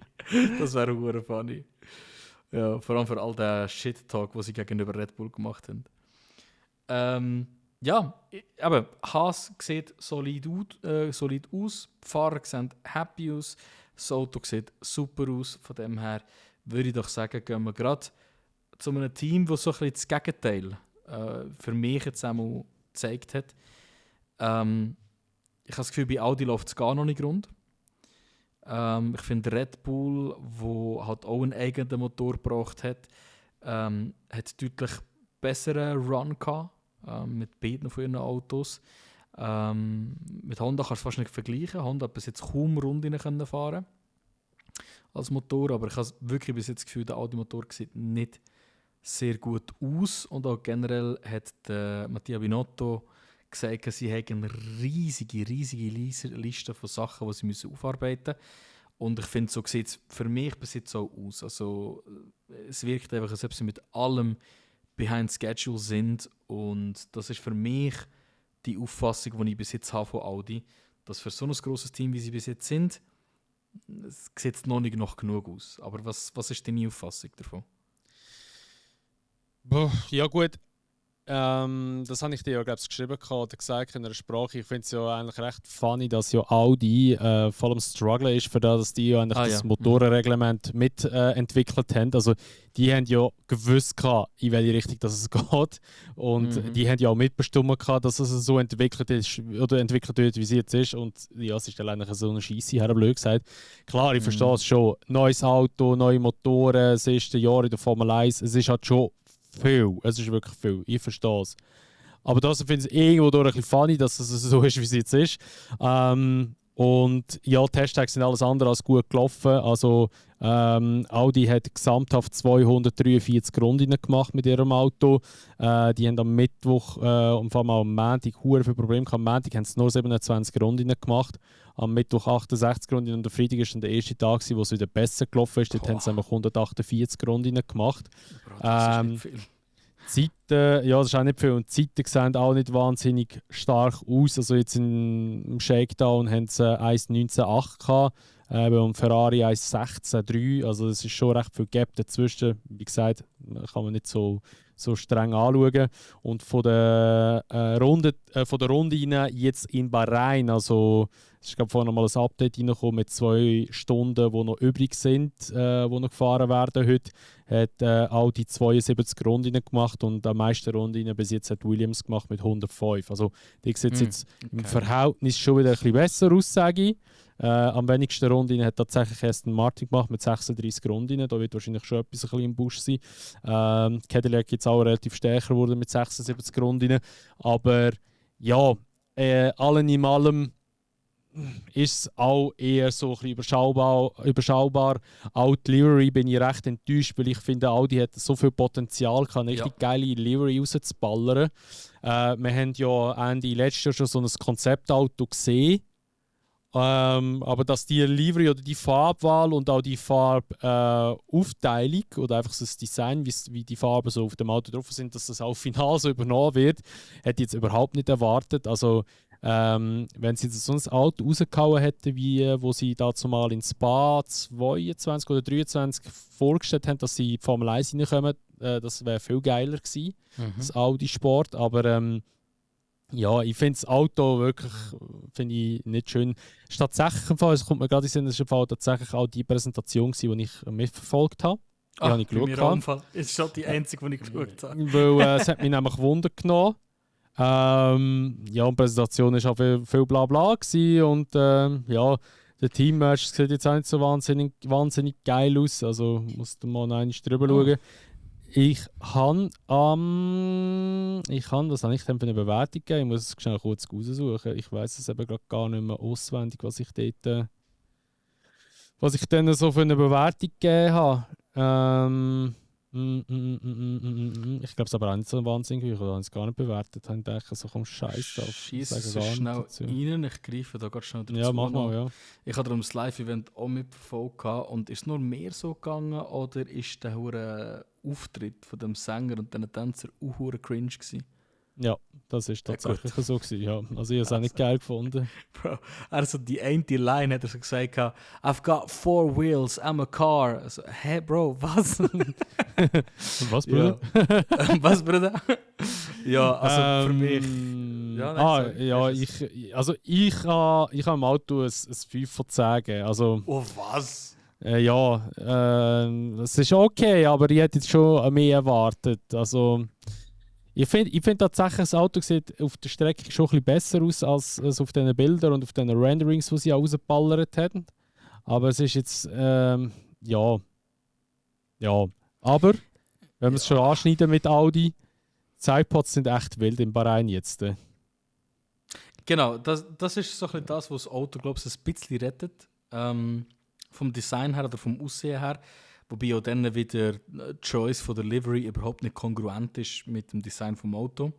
Das wäre hure funny. Ja, vor allem für all den Shit-Talk, den sie gegenüber Red Bull gemacht haben. Ja, aber Haas sieht solid aus. Die Fahrer sehen happy aus. Das Auto sieht super aus. Von dem her würde ich doch sagen, gehen wir gerade zu einem Team, das so ein bisschen das Gegenteil für mich jetzt einmal gezeigt hat. Ich habe das Gefühl, bei Audi läuft es gar noch nicht rund. Ich finde Red Bull, der halt auch einen eigenen Motor gebracht hat, hat deutlich besseren Run gehabt, mit beiden von ihren Autos. Mit Honda kannst du fast nicht vergleichen. Honda hat bis jetzt kaum Runden fahren als Motor, aber ich habe wirklich bis jetzt das Gefühl, der Audi-Motor sieht nicht sehr gut aus. Und auch generell hat Mattia Binotto gesagt, sie haben eine riesige Liste von Sachen, die sie aufarbeiten müssen. Und ich finde, so sieht es für mich bis jetzt so aus. Also, es wirkt einfach, als ob sie mit allem behind schedule sind. Und das ist für mich die Auffassung, die ich bis jetzt habe von Audi, dass für so ein grosses Team, wie sie bis jetzt sind, es sieht noch nicht noch genug aus. Aber was ist deine Auffassung davon? Ja gut, das habe ich dir ja glaube ich geschrieben oder gesagt in einer Sprache. Ich finde es ja eigentlich recht funny, dass ja Audi vor allem Struggle ist für das, dass die ja eigentlich das Motorenreglement mitentwickelt haben. Also die haben ja gewusst, in welche Richtung das es geht. Und die haben ja auch mitbestimmt, dass es so entwickelt ist oder entwickelt wird, wie es jetzt ist. Und ja, es ist dann eigentlich so eine Scheisse, her blöd gesagt. Klar, ich verstehe es schon. Neues Auto, neue Motoren, das erste Jahr in der Formel 1, es ist halt schon viel. Es ist wirklich viel. Ich verstehe es. Aber das finde ich irgendwo durch ein bisschen funny, dass es so ist, wie es jetzt ist. Und ja, die Hashtags sind alles andere als gut gelaufen. Also Audi hat gesamthaft 243 Runden gemacht mit ihrem Auto. Die haben am Mittwoch und vor allem am Montag viele Probleme gehabt. Am Montag haben sie nur 27 Runden gemacht. Am Mittwoch 68 Runden und am Freitag war dann der erste Tag, wo es wieder besser gelaufen ist. Dort haben sie 148 Runden gemacht. Das ist nicht viel. Zeiten, ja, das ist auch nicht viel. Und die Zeiten sehen auch nicht wahnsinnig stark aus. Also jetzt im Shakedown haben sie 1,19,8 gehabt, beim Ferrari 1,16,3. Also es ist schon recht viel Gap dazwischen. Wie gesagt, kann man nicht so streng anschauen. Und von der Runde rein, jetzt in Bahrain, also es ist glaube vorhin noch mal ein Update reingekommen mit 2 Stunden, die noch übrig sind, die noch gefahren werden heute, hat Audi 72 Runden gemacht und am meisten Runden bis jetzt hat Williams gemacht mit 105. Also die sieht jetzt im Verhältnis schon wieder ein bisschen besser aus, sage ich. Am wenigsten Runden hat tatsächlich Aston Martin gemacht mit 36 Runden. Da wird wahrscheinlich schon etwas ein bisschen im Busch sein. Cadillac jetzt auch relativ stärker geworden mit 76 Runden. Aber ja, allen in allem ist es auch eher so ein bisschen überschaubar. Auch die Livery bin ich recht enttäuscht, weil ich finde, Audi hat so viel Potenzial, eine richtig geile Livery rauszuballern. Wir haben ja Ende letztes Jahr schon so ein Konzeptauto gesehen. Aber dass die Livery oder die Farbwahl und auch die Farbaufteilung oder einfach so das Design, wie die Farben so auf dem Auto drauf sind, dass das auch final so übernommen wird, hätte ich jetzt überhaupt nicht erwartet. Also wenn sie so ein Auto rausgehauen hätten, wie wo sie dazu mal in Spa 22 oder 23 vorgestellt haben, dass sie in die Formel 1 reinkommen, das wäre viel geiler gewesen, das Audi Sport. Aber ja, ich finde das Auto wirklich ich nicht schön. Es ist tatsächlich im Fall, es kommt mir gerade in den Sinn, es ist im Fall tatsächlich auch die Präsentation, die ich mitverfolgt habe. Die habe ich geschaut. Es ist schon die einzige, die ich geschaut habe. Weil es hat mich nämlich Wunder genommen. Ja, und die Präsentation war auch viel Blabla gewesen und ja, der Teammatch sieht jetzt auch nicht so wahnsinnig geil aus. Also musst du mal noch einmal drüber schauen. Ich habe was habe ich denn für eine Bewertung gegeben? Ich muss es schnell kurz raussuchen. Ich weiß es eben gerade gar nicht mehr auswendig, was ich denen so für eine Bewertung gegeben habe. Ich glaube es aber auch nicht so wahnsinnig, ich habe es gar nicht bewertet. Ich denke, so komm Scheiß drauf. Schieß es schnell rein, ich greife da gerade schnell dazu. Ja, mach mal, ja. Ich habe darum das Live-Event auch mitverfolgt und ist es nur mehr so gegangen oder ist der hure Auftritt von dem Sänger und den Tänzer auch hure cringe gewesen? Ja, das ist tatsächlich so gewesen, ja. Also ich habe es auch nicht geil gefunden. Bro, also die eine Line hat er so gesagt, I've got 4 wheels, I'm a car. Also, hä, Bro, was? Was, Bruder? Ja. Was, Bruder? Ja, also für mich... Ja, ich habe im Auto ein 5 von 10 gegeben. Also, oh, was? Es ist okay, aber ich hätte jetzt schon mehr erwartet. Also... Ich find tatsächlich, das Auto sieht auf der Strecke schon ein bisschen besser aus als auf diesen Bildern und auf diesen Renderings, die sie auch rausgeballert haben. Aber es ist jetzt, ja. Aber, wenn wir es schon anschneiden mit Audi, die Sidepods sind echt wild in Bahrain jetzt. Genau, das ist so ein bisschen das, was das Auto, glaube ich, ein bisschen rettet. Vom Design her oder vom Aussehen her. Wobei auch dann wieder die Choice von der Livery überhaupt nicht kongruent ist mit dem Design vom Auto.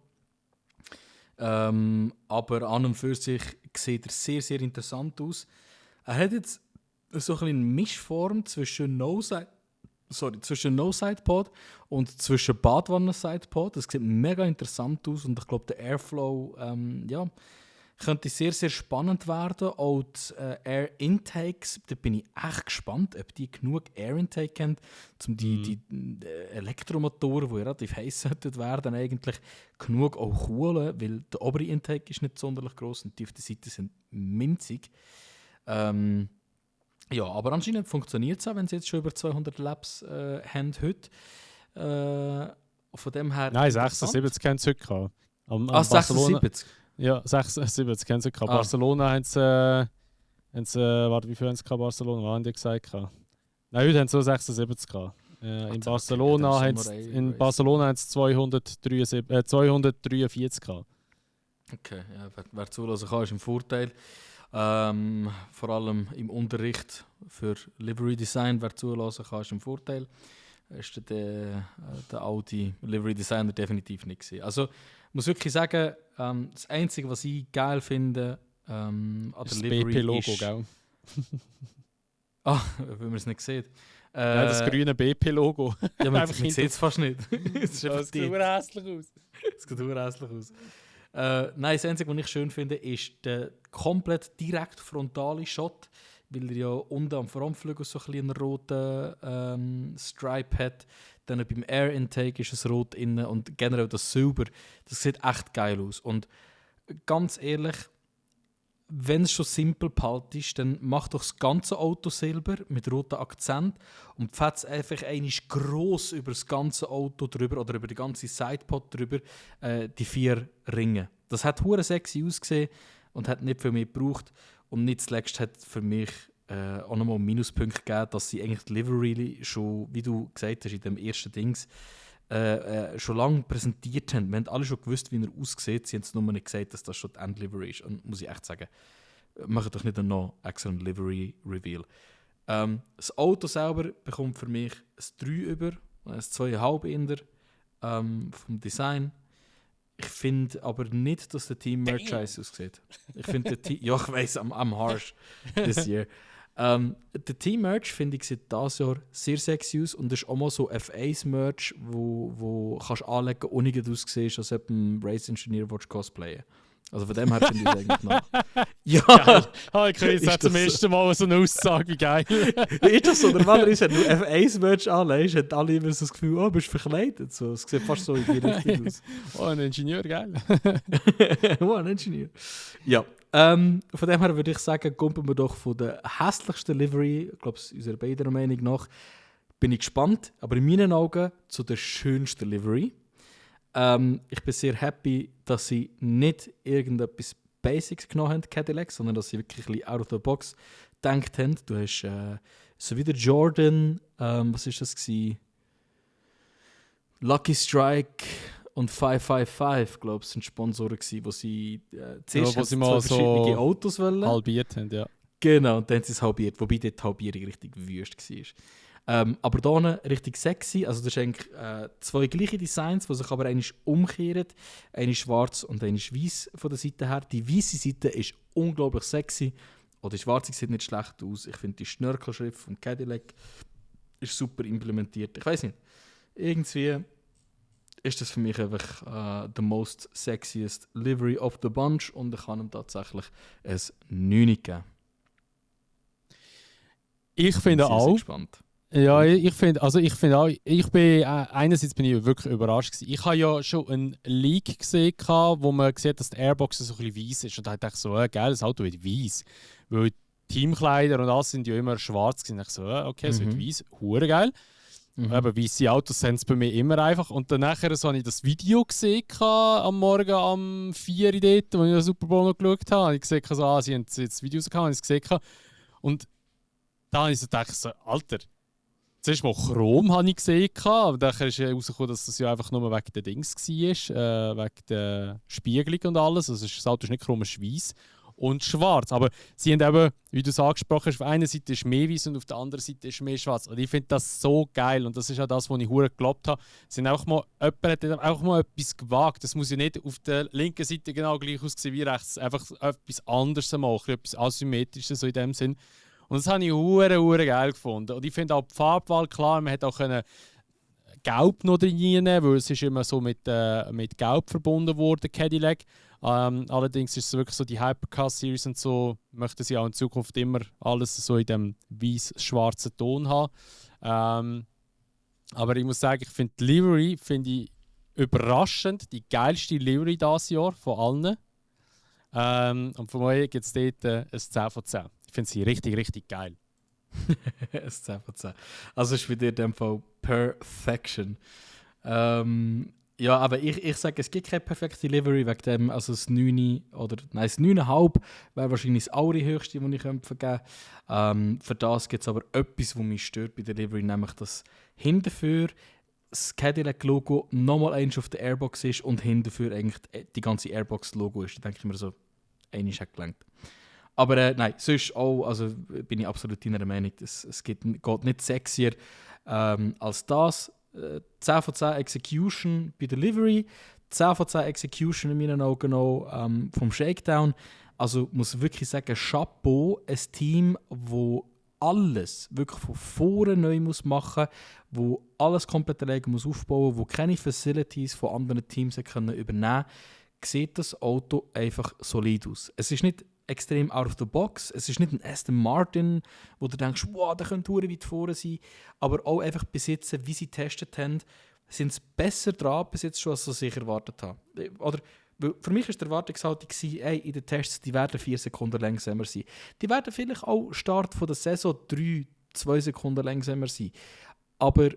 Aber an und für sich sieht er sehr, sehr interessant aus. Er hat jetzt so eine Mischform zwischen No-Sidepod und zwischen Badwannen-Sidepod. Das sieht mega interessant aus und ich glaube, der Airflow, könnte sehr, sehr spannend werden. Auch die Air Intakes, da bin ich echt gespannt, ob die genug Air Intake haben, um die Elektromotoren, die relativ heiß sollten werden, eigentlich genug auch kühlen, weil der obere Intake ist nicht sonderlich gross und die auf der Seite sind minzig. Ja, aber anscheinend funktioniert es auch, wenn sie jetzt schon über 200 Labs haben heute. Von dem her... Nein, 76 haben sie heute gehabt. Ah, 76? Ja, 76 haben sie gehabt. Ah. Barcelona haben sie... warte, wie viel haben sie gehabt, Barcelona? Was haben die gesagt? Nein, heute haben sie so 76 gehabt. In Barcelona haben sie 243 gehabt. Okay, ja, wer zulassen kann, ist im Vorteil. Vor allem im Unterricht für Livery Design, wer zulassen kann, ist im Vorteil. Ist der Audi Livery Designer definitiv nicht gewesen. Also ich muss wirklich sagen, das Einzige, was ich geil finde an der Livery BP-Logo, gell? Wenn man es nicht sieht. Nein, das grüne BP-Logo. Ja, man sieht es fast nicht. Es sieht hässlich aus. Es sieht hässlich aus. Nein, das Einzige, was ich schön finde, ist der komplett direkt frontale Shot, weil er ja unten am Frontflügel so ein einen roten Stripe hat. Dann beim Air Intake ist es rot innen und generell das Silber. Das sieht echt geil aus. Und ganz ehrlich, wenn es schon simpel behalten ist, dann mach doch das ganze Auto silber mit rotem Akzent und fetz einfach einmal gross über das ganze Auto drüber oder über die ganze Sidepod drüber die 4 Ringe. Das hat hure sexy ausgesehen und hat nicht viel mehr gebraucht. Und nicht zuletzt hat für mich auch nochmal einen Minuspunkt gegeben, dass sie eigentlich die Livery schon, wie du gesagt hast, in dem ersten Dings, schon lange präsentiert haben. Wir haben alle schon gewusst, wie er aussieht. Sie haben es nur nicht gesagt, dass das schon die Endlivery ist. Und muss ich echt sagen, machen doch nicht noch extra einen Livery-Reveal. Das Auto selber bekommt für mich ein 3 über, ein 2,5 in der vom Design. Ich finde aber nicht, dass der Team-Merch scheiße aussieht. Ich finde ja, ich weiss, I'm harsh this year. Der Team-Merch, finde ich, sieht dieses Jahr sehr sexy aus und ist auch mal so F1-Merch, wo kannst anlegen, ohne dass du aussiehst, als ob ein Race-Engineer cosplayen. Also von dem her finde ich es eigentlich noch. Ja! Ich höre jetzt zum ersten Mal so eine Aussage, wie geil. Ist das so? Normalerweise, wenn du F1-Merch anlegst, haben alle immer so das Gefühl, oh, bist du verkleidet. So, es sieht fast so in die Richtung aus. Oh, ein Ingenieur, geil. Oh, ein Ingenieur. Ja. Von dem her würde ich sagen, kommen wir doch von der hässlichsten Livery, ich glaube, unserer beider Meinung nach, bin ich gespannt, aber in meinen Augen zu der schönsten Livery. Ich bin sehr happy, dass sie nicht irgendetwas Basics genommen haben, Cadillac, sondern dass sie wirklich ein bisschen out of the box gedacht haben. Du hast so wie der Jordan, was war das gewesen? Lucky Strike und 555, glaube ich, sind Sponsoren gewesen, wo sie zuerst wo sie mal mal verschiedene Autos wollen. Halbiert haben, ja. Genau, und dann haben sie es halbiert, wobei dort die Halbierung richtig wüst war. Aber hier richtig sexy, also das sind eigentlich 2 gleiche Designs, die sich aber einmal umkehren, eine schwarz und eine weiß von der Seite her. Die weiße Seite ist unglaublich sexy, und die schwarze sieht nicht schlecht aus. Ich finde die Schnörkelschrift vom Cadillac ist super implementiert. Ich weiß nicht, irgendwie ist das für mich einfach the most sexiest Livery of the bunch und ich kann ihm tatsächlich ein 9 geben. Ich finde auch. Gespannt. Ja, ich finde auch, einerseits bin ich wirklich überrascht gewesen. Ich habe ja schon einen Leak gesehen, wo man sieht, dass die Airbox so ein bisschen weiss ist. Und da dachte ich so, geil, das Auto wird weiss. Weil die Teamkleider und alles sind ja immer schwarz gewesen. Ich so, okay, es wird weiss, hure geil. Aber weisse Autos sind es bei mir immer einfach. Und dann nachher so habe ich das Video gesehen am Morgen um 4 Uhr dort, wo ich den Super Bowl noch geschaut habe. Ich gesehen, so, sie haben jetzt Videos gehabt, habe ich es gesehen. Und da habe ich so gedacht, Alter, zuerst mal Chrom habe ich gesehen, aber dann ist herausgekommen, dass das ja einfach nur wegen der Dings war, wegen der Spiegelung und alles. Also das Auto ist nicht chrom, es ist weiss und schwarz. Aber sie haben eben, wie du es angesprochen hast, auf einer Seite ist mehr weiß und auf der anderen Seite ist mehr schwarz. Und ich finde das so geil und das ist auch das, was ich hure geglaubt habe. Jemand hat einfach mal etwas gewagt. Das muss ja nicht auf der linken Seite genau gleich aussehen wie rechts. Einfach etwas anderes machen, etwas Asymmetrisches so in dem Sinn. Und das habe ich hure geil gefunden. Und ich finde auch die Farbwahl, klar, man hätte auch Gelb noch reinnehmen, weil es ist immer so mit Gelb verbunden worden, Cadillac. Allerdings ist es wirklich so, die Hypercar-Series und so möchten sie auch in Zukunft immer alles so in dem weiß-schwarzen Ton haben. Aber ich muss sagen, ich finde die Livery überraschend die geilste Livery dieses Jahr von allen. Und von mir gibt es dort ein 10 von 10. Ich finde sie richtig, richtig geil. Ein 10 von 10. Also ist bei dir in dem Fall Perfection. Ja, aber ich sage, es gibt keine perfekte Livery wegen dem, also das 9 oder nein, das 9,5 wäre wahrscheinlich das allerhöchste, das ich vergeben könnte. Für das gibt es aber etwas, was mich stört bei der Livery, nämlich dass hinterher das Cadillac-Logo nochmal eins auf der Airbox ist und hinterher eigentlich die ganze Airbox-Logo ist. Da denke ich mir so, eines hat gelangt. Aber nein, sonst auch, also bin ich absolut deiner Meinung, es geht nicht sexier als das. 10 von 10 Execution bei Delivery, 10 von 10 Execution in meinen Augen auch vom Shakedown. Also muss wirklich sagen, Chapeau, ein Team, wo alles wirklich von vorne neu muss machen, wo alles komplett alleine muss aufbauen, wo keine Facilities von anderen Teams können übernehmen, sieht das Auto einfach solid aus. Es ist nicht extrem out of the box. Es ist nicht ein Aston Martin, wo du denkst, wow, der könnte weit vorne sein. Aber auch einfach besitzen, wie sie getestet haben, sind sie besser dran bis jetzt schon, als sie sich erwartet haben. Oder, für mich war die Erwartungshaltung, ey, in den Tests, die werden 4 Sekunden langsamer sein. Die werden vielleicht auch Start von der Saison 2 Sekunden langsamer sein. Aber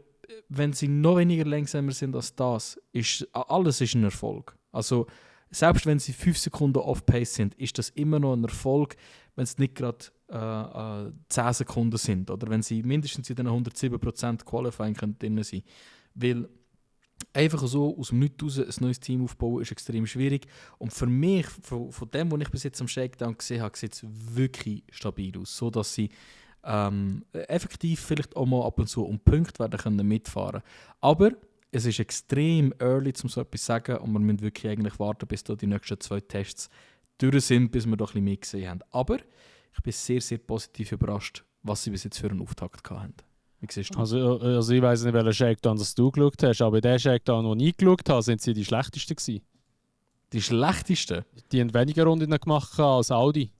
wenn sie noch weniger langsamer sind als das, ist alles ist ein Erfolg. Also, selbst wenn sie 5 Sekunden off-pace sind, ist das immer noch ein Erfolg, wenn es nicht gerade 10 Sekunden sind. Oder wenn sie mindestens in den 107% Qualifying drin sein können. Weil einfach so aus dem Nichts raus ein neues Team aufbauen ist extrem schwierig. Und für mich, von dem, was ich bis jetzt am Shakedown gesehen habe, sieht es wirklich stabil aus. So dass sie effektiv vielleicht auch mal ab und zu um Punkte werden können mitfahren. Aber es ist extrem early, um so etwas zu sagen, und wir müssen wirklich eigentlich warten, bis da die nächsten 2 Tests durch sind, bis wir doch ein bisschen mehr gesehen haben. Aber ich bin sehr, sehr positiv überrascht, was sie bis jetzt für einen Auftakt hatten. Wie siehst du? Also ich weiss nicht, welchen Shakedown du geschaut hast, aber in dem Shakedown, den ich geschaut habe, sind sie die schlechtesten gewesen. Die schlechtesten? Die haben weniger Runden gemacht als Audi.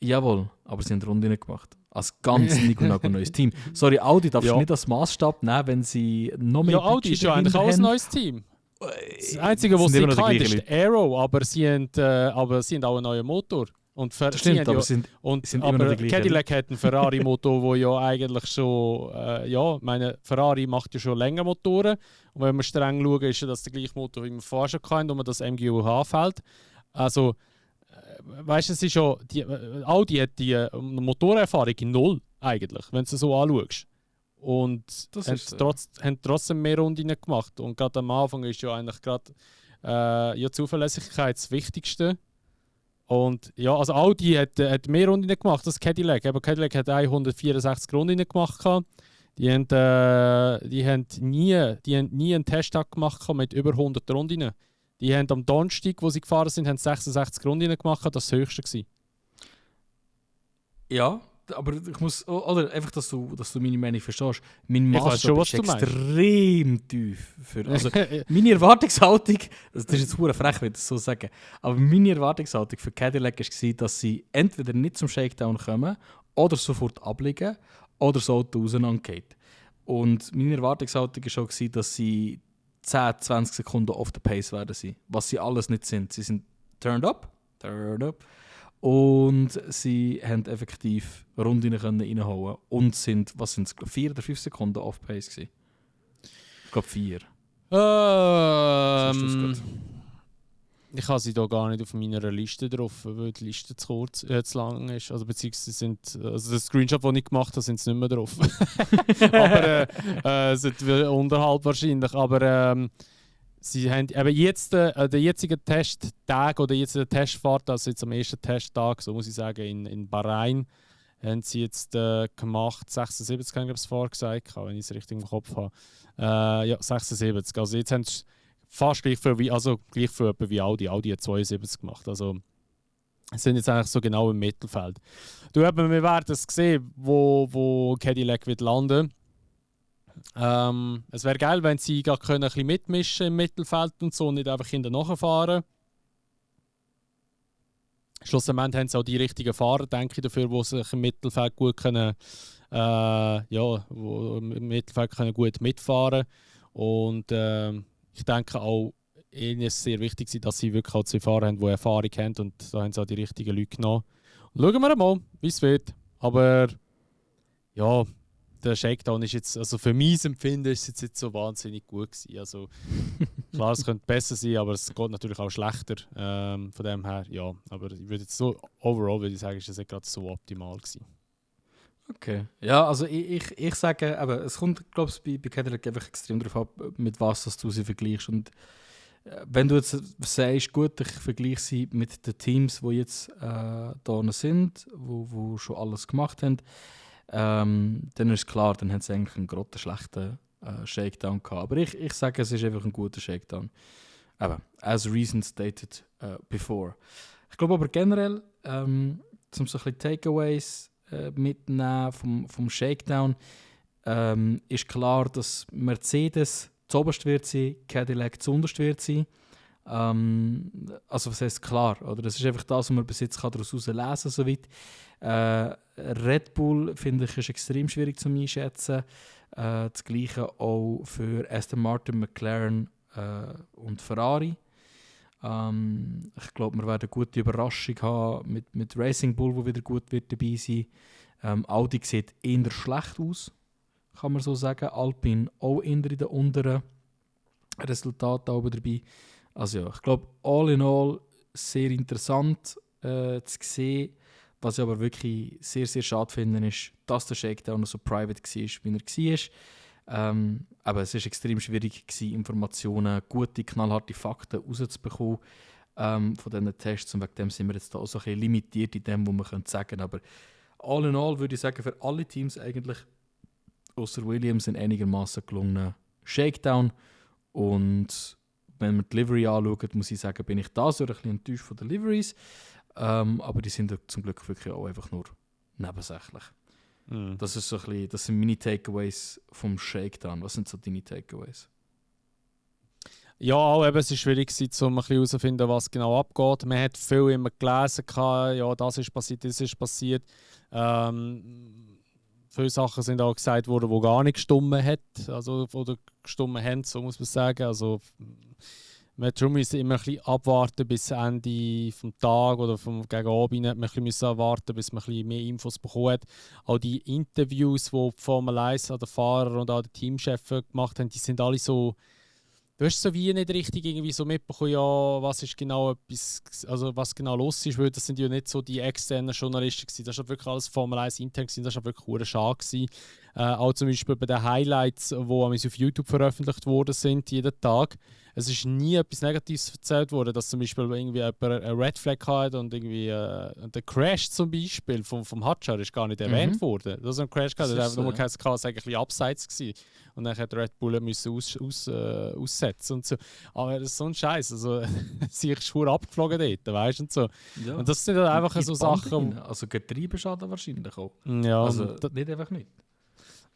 Jawohl, aber sie haben Runden gemacht. Als ganz neues Team. Sorry, Audi darfst du nicht als Maßstab nehmen, wenn sie noch mehr Audi ist ja eigentlich auch ein neues Team. Das Einzige, was sie haben, ist Aero, aber sie haben auch einen neuen Motor. Und das stimmt, aber sind immer noch die gleichen. Cadillac hat einen Ferrari-Motor, wo ja eigentlich schon... meine Ferrari macht ja schon länger Motoren. Und wenn wir streng schauen, ist ja das der gleiche Motor, wie wir vorher schon hatten, wo man das MGU-H-Feld. Also... Weißt du, es ist ja, Audi hat die Motorenerfahrung in 0 eigentlich, wenn du es so anschaust. Und haben trotzdem mehr Runden gemacht. Und gerade am Anfang ist ja eigentlich gerade Zuverlässigkeit das Wichtigste. Und ja, also Audi hat mehr Runden gemacht als Cadillac. Aber Cadillac hat 164 Runden gemacht. Die haben nie einen Testtag gemacht mit über 100 Runden. Die haben am Donnerstag, wo sie gefahren sind, haben 66 Runden gemacht. Das war das höchste gewesen. Ja, aber ich muss, oder einfach, dass du meine Meinung verstehst. Mein Maßstab ist extrem tief. Also, meine Erwartungshaltung, das ist jetzt verdammt frech, wenn ich das so sage, aber meine Erwartungshaltung für Cadillac war, dass sie entweder nicht zum Shakedown kommen oder sofort abliegen oder das Auto auseinandergeht. Und meine Erwartungshaltung war schon, dass sie 10, 20 Sekunden off the pace werden sie, was sie alles nicht sind. Sie sind turned up. Und sie haben effektiv Runden reinhauen und sind, 4 oder 5 Sekunden off pace gewesen? Ich glaube 4. Ich habe sie da gar nicht auf meiner Liste drauf, weil die Liste zu lang ist. Also beziehungsweise der Screenshot, den ich gemacht habe, sind sie nicht mehr drauf. Aber sind unterhalb wahrscheinlich. Aber sie haben eben jetzt den jetzigen Testtag oder jetzt der Testfahrt, also jetzt am ersten Testtag, so muss ich sagen, in Bahrain, haben sie jetzt gemacht, 76 habe ich es vorher gesagt, wenn ich es richtig im Kopf habe. Ja, 76. Also jetzt haben sie fast gleich viel wie Audi. Audi hat 72 gemacht. Also sind jetzt eigentlich so genau im Mittelfeld. Wir werden es sehen, wo Cadillac wird landen. Es wäre geil, wenn sie gar ein bisschen mitmischen im Mittelfeld und so, nicht einfach hinten nachfahren. schlussendlich haben sie auch die richtigen Fahrer, denke ich, dafür, die sich im Mittelfeld gut können, wo im Mittelfeld können gut mitfahren. Und ich denke auch, ihnen ist es sehr wichtig, dass sie wirklich auch zwei Fahrer haben, die Erfahrung haben, und da haben sie auch die richtigen Leute genommen. Und schauen wir mal, wie es wird. Aber ja, der Shakedown ist jetzt, also für mein Empfinden ist es jetzt nicht so wahnsinnig gut gewesen. Also klar, es könnte besser sein, aber es geht natürlich auch schlechter. Von dem her, ja. Aber ich würde jetzt so, overall würde ich sagen, ist es nicht gerade so optimal gewesen. Okay. Ja, also ich sage, aber es kommt, glaube ich, bei Cadillac einfach extrem darauf ab, mit was du sie vergleichst. Und wenn du jetzt sagst, gut, ich vergleiche sie mit den Teams, die jetzt da sind, wo schon alles gemacht haben, dann ist klar, dann haben sie eigentlich einen grottenschlechten Shakedown gehabt. Aber ich sage, es ist einfach ein guter Shakedown. Aber as reason stated before. Ich glaube aber generell, um so ein bisschen Takeaways mitnehmen vom Shakedown, ist klar, dass Mercedes zuoberst wird sein, Cadillac zuunterst wird sein. Also was heisst klar? Oder? Das ist einfach das, was man bis jetzt daraus lesen kann. Soweit. Red Bull, finde ich, ist extrem schwierig zu einschätzen. Das Gleiche auch für Aston Martin, McLaren und Ferrari. Ich glaube, wir werden eine gute Überraschung haben mit Racing Bull, wo wieder gut wird dabei sein. Audi sieht eher schlecht aus, kann man so sagen. Alpine auch eher in den unteren Resultaten auch dabei. Also ja, ich glaube, all in all sehr interessant zu sehen. Was ich aber wirklich sehr, sehr schade finde, ist, dass der Shakedown noch so private war, wie er war. Aber es war extrem schwierig, Informationen, gute, knallharte Fakten rauszubekommen von diesen Tests. Und wegen dem sind wir jetzt da auch so ein bisschen limitiert in dem, was wir sagen können. Aber all in all würde ich sagen, für alle Teams eigentlich, außer Williams, ein einigermaßen gelungener Shakedown. Und wenn man die Livery anschaut, muss ich sagen, bin ich da so ein bisschen enttäuscht von den Liveries. Aber die sind zum Glück wirklich auch einfach nur nebensächlich. Mm. Das sind meine Takeaways vom Shakedown. Was sind so deine Takeaways? Ja, auch eben, es ist schwierig gewesen, um herauszufinden, was genau abgeht. Man hat viel immer gelesen, ja, das ist passiert, das ist passiert. Viele Sachen sind auch gesagt worden, die gar nicht gestimmt hat, also oder gestimmt haben, so muss man sagen. Also darum müssen immer ein bisschen abwarten bis Ende des Tages oder gegen Abend. Man müssen abwarten, bis man ein bisschen mehr Infos bekommen hat. Auch die Interviews, die die Formel 1 an den Fahrer und an den Teamchefs gemacht haben, die sind alle so. Du hast so wie nicht richtig irgendwie so mitbekommen, ja, was ist genau etwas, also was genau los ist, weil das sind ja nicht so die externen Journalisten gewesen. Das war wirklich alles Formel 1 intern gewesen, das war wirklich hure schade gewesen. Auch zum Beispiel bei den Highlights, die auf YouTube veröffentlicht worden sind, jeden Tag. Es ist nie etwas Negatives erzählt worden, dass zum Beispiel irgendwie jemand eine Red Flag hat und irgendwie der Crash zum Beispiel vom Hadjar ist gar nicht erwähnt worden. Das ist ein Crash gehabt, das war nur kein bisschen abseits gewesen. Und dann hat Red Bull aussetzen und so. Aber das ist so ein Scheiß, also sie ist schwer abgeflogen dort, weißt du, und so. Ja. Und das sind halt einfach so Sachen. Also Getriebeschaden wahrscheinlich auch. Ja, also nicht einfach nicht.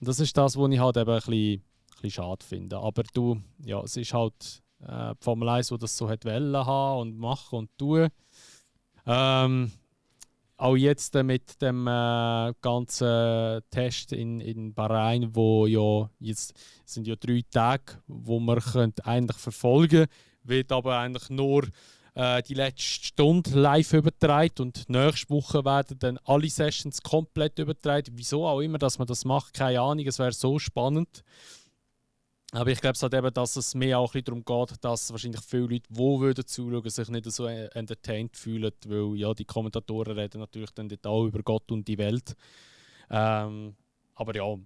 Das ist das, was ich halt eben ein bisschen schade finde. Aber ja, es ist halt die Formel 1, die das so hat wollen haben und machen und tun. Auch jetzt mit dem ganzen Test in Bahrain, wo ja jetzt sind ja 3 Tage, wo man eigentlich verfolgen könnte, wird aber eigentlich nur die letzte Stunde live übertragen und nächste Woche werden dann alle Sessions komplett übertragen. Wieso auch immer, dass man das macht, keine Ahnung, es wäre so spannend. Aber ich glaube halt eben, dass es mehr auch ein bisschen darum geht, dass wahrscheinlich viele Leute, die zuschauen, sich nicht so entertained fühlen, weil ja, die Kommentatoren reden natürlich dann auch über Gott und die Welt. Aber ja,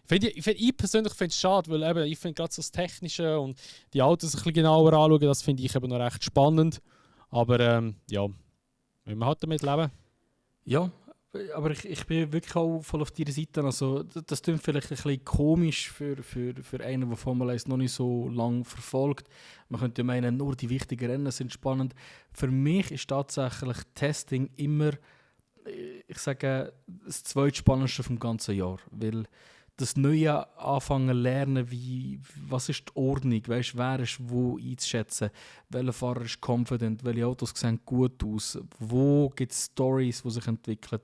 ich persönlich finde es schade, weil eben, ich finde gerade so das Technische und die Autos ein bisschen genauer anschauen, das finde ich eben noch recht spannend. Aber ja, müssen wir halt damit leben. Ja, aber ich bin wirklich auch voll auf deiner Seite. Also, das klingt vielleicht ein bisschen komisch für einen, der Formel 1 noch nicht so lange verfolgt. Man könnte meinen, nur die wichtigen Rennen sind spannend. Für mich ist tatsächlich Testing immer, ich sage, das zweitspannendste vom ganzen Jahr. Weil das Neue anfangen lernen, was ist die Ordnung, weißt, wer ist wo einzuschätzen, welcher Fahrer ist confident, welche Autos sehen gut aus, wo gibt es Stories, die sich entwickeln,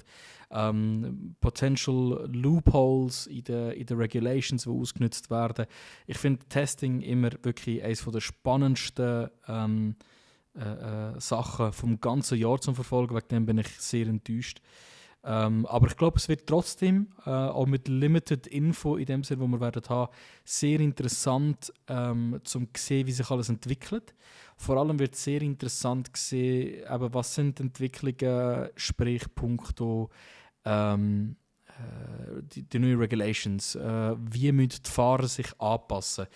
potential Loopholes in den Regulations, die ausgenutzt werden. Ich finde Testing immer wirklich eines der spannendsten Sachen vom ganzen Jahr zum Verfolgen, wegen dem bin ich sehr enttäuscht. Aber ich glaube, es wird trotzdem, auch mit Limited Info in dem Sinne, wo wir werden haben, sehr interessant zum sehen, wie sich alles entwickelt. Vor allem wird es sehr interessant sehen, eben, was sind die Entwicklungen, sprich punkto die neuen Regulations. Wie müssen die Fahrer sich anpassen?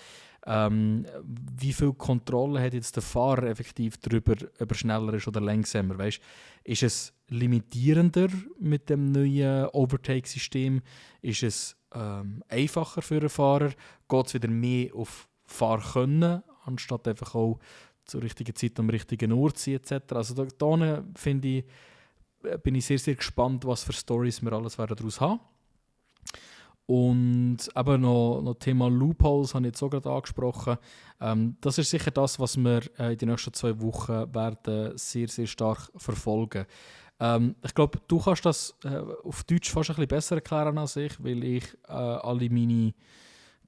Wie viel Kontrolle hat jetzt der Fahrer effektiv darüber, ob er schneller ist oder langsamer? Weißt, ist es limitierender mit dem neuen Overtake-System? Ist es einfacher für den Fahrer? Geht es wieder mehr auf Fahrkönnen, anstatt einfach auch zur richtigen Zeit am richtigen Ort zu sein, etc.? Also da finde ich, bin ich sehr, sehr gespannt, was für Storys wir alles daraus haben. Und eben noch Thema Loopholes habe ich jetzt auch gerade angesprochen. Das ist sicher das, was wir in den nächsten 2 Wochen werden sehr, sehr stark verfolgen. Ich glaube, du kannst das auf Deutsch fast ein bisschen besser erklären als ich, weil ich alle meine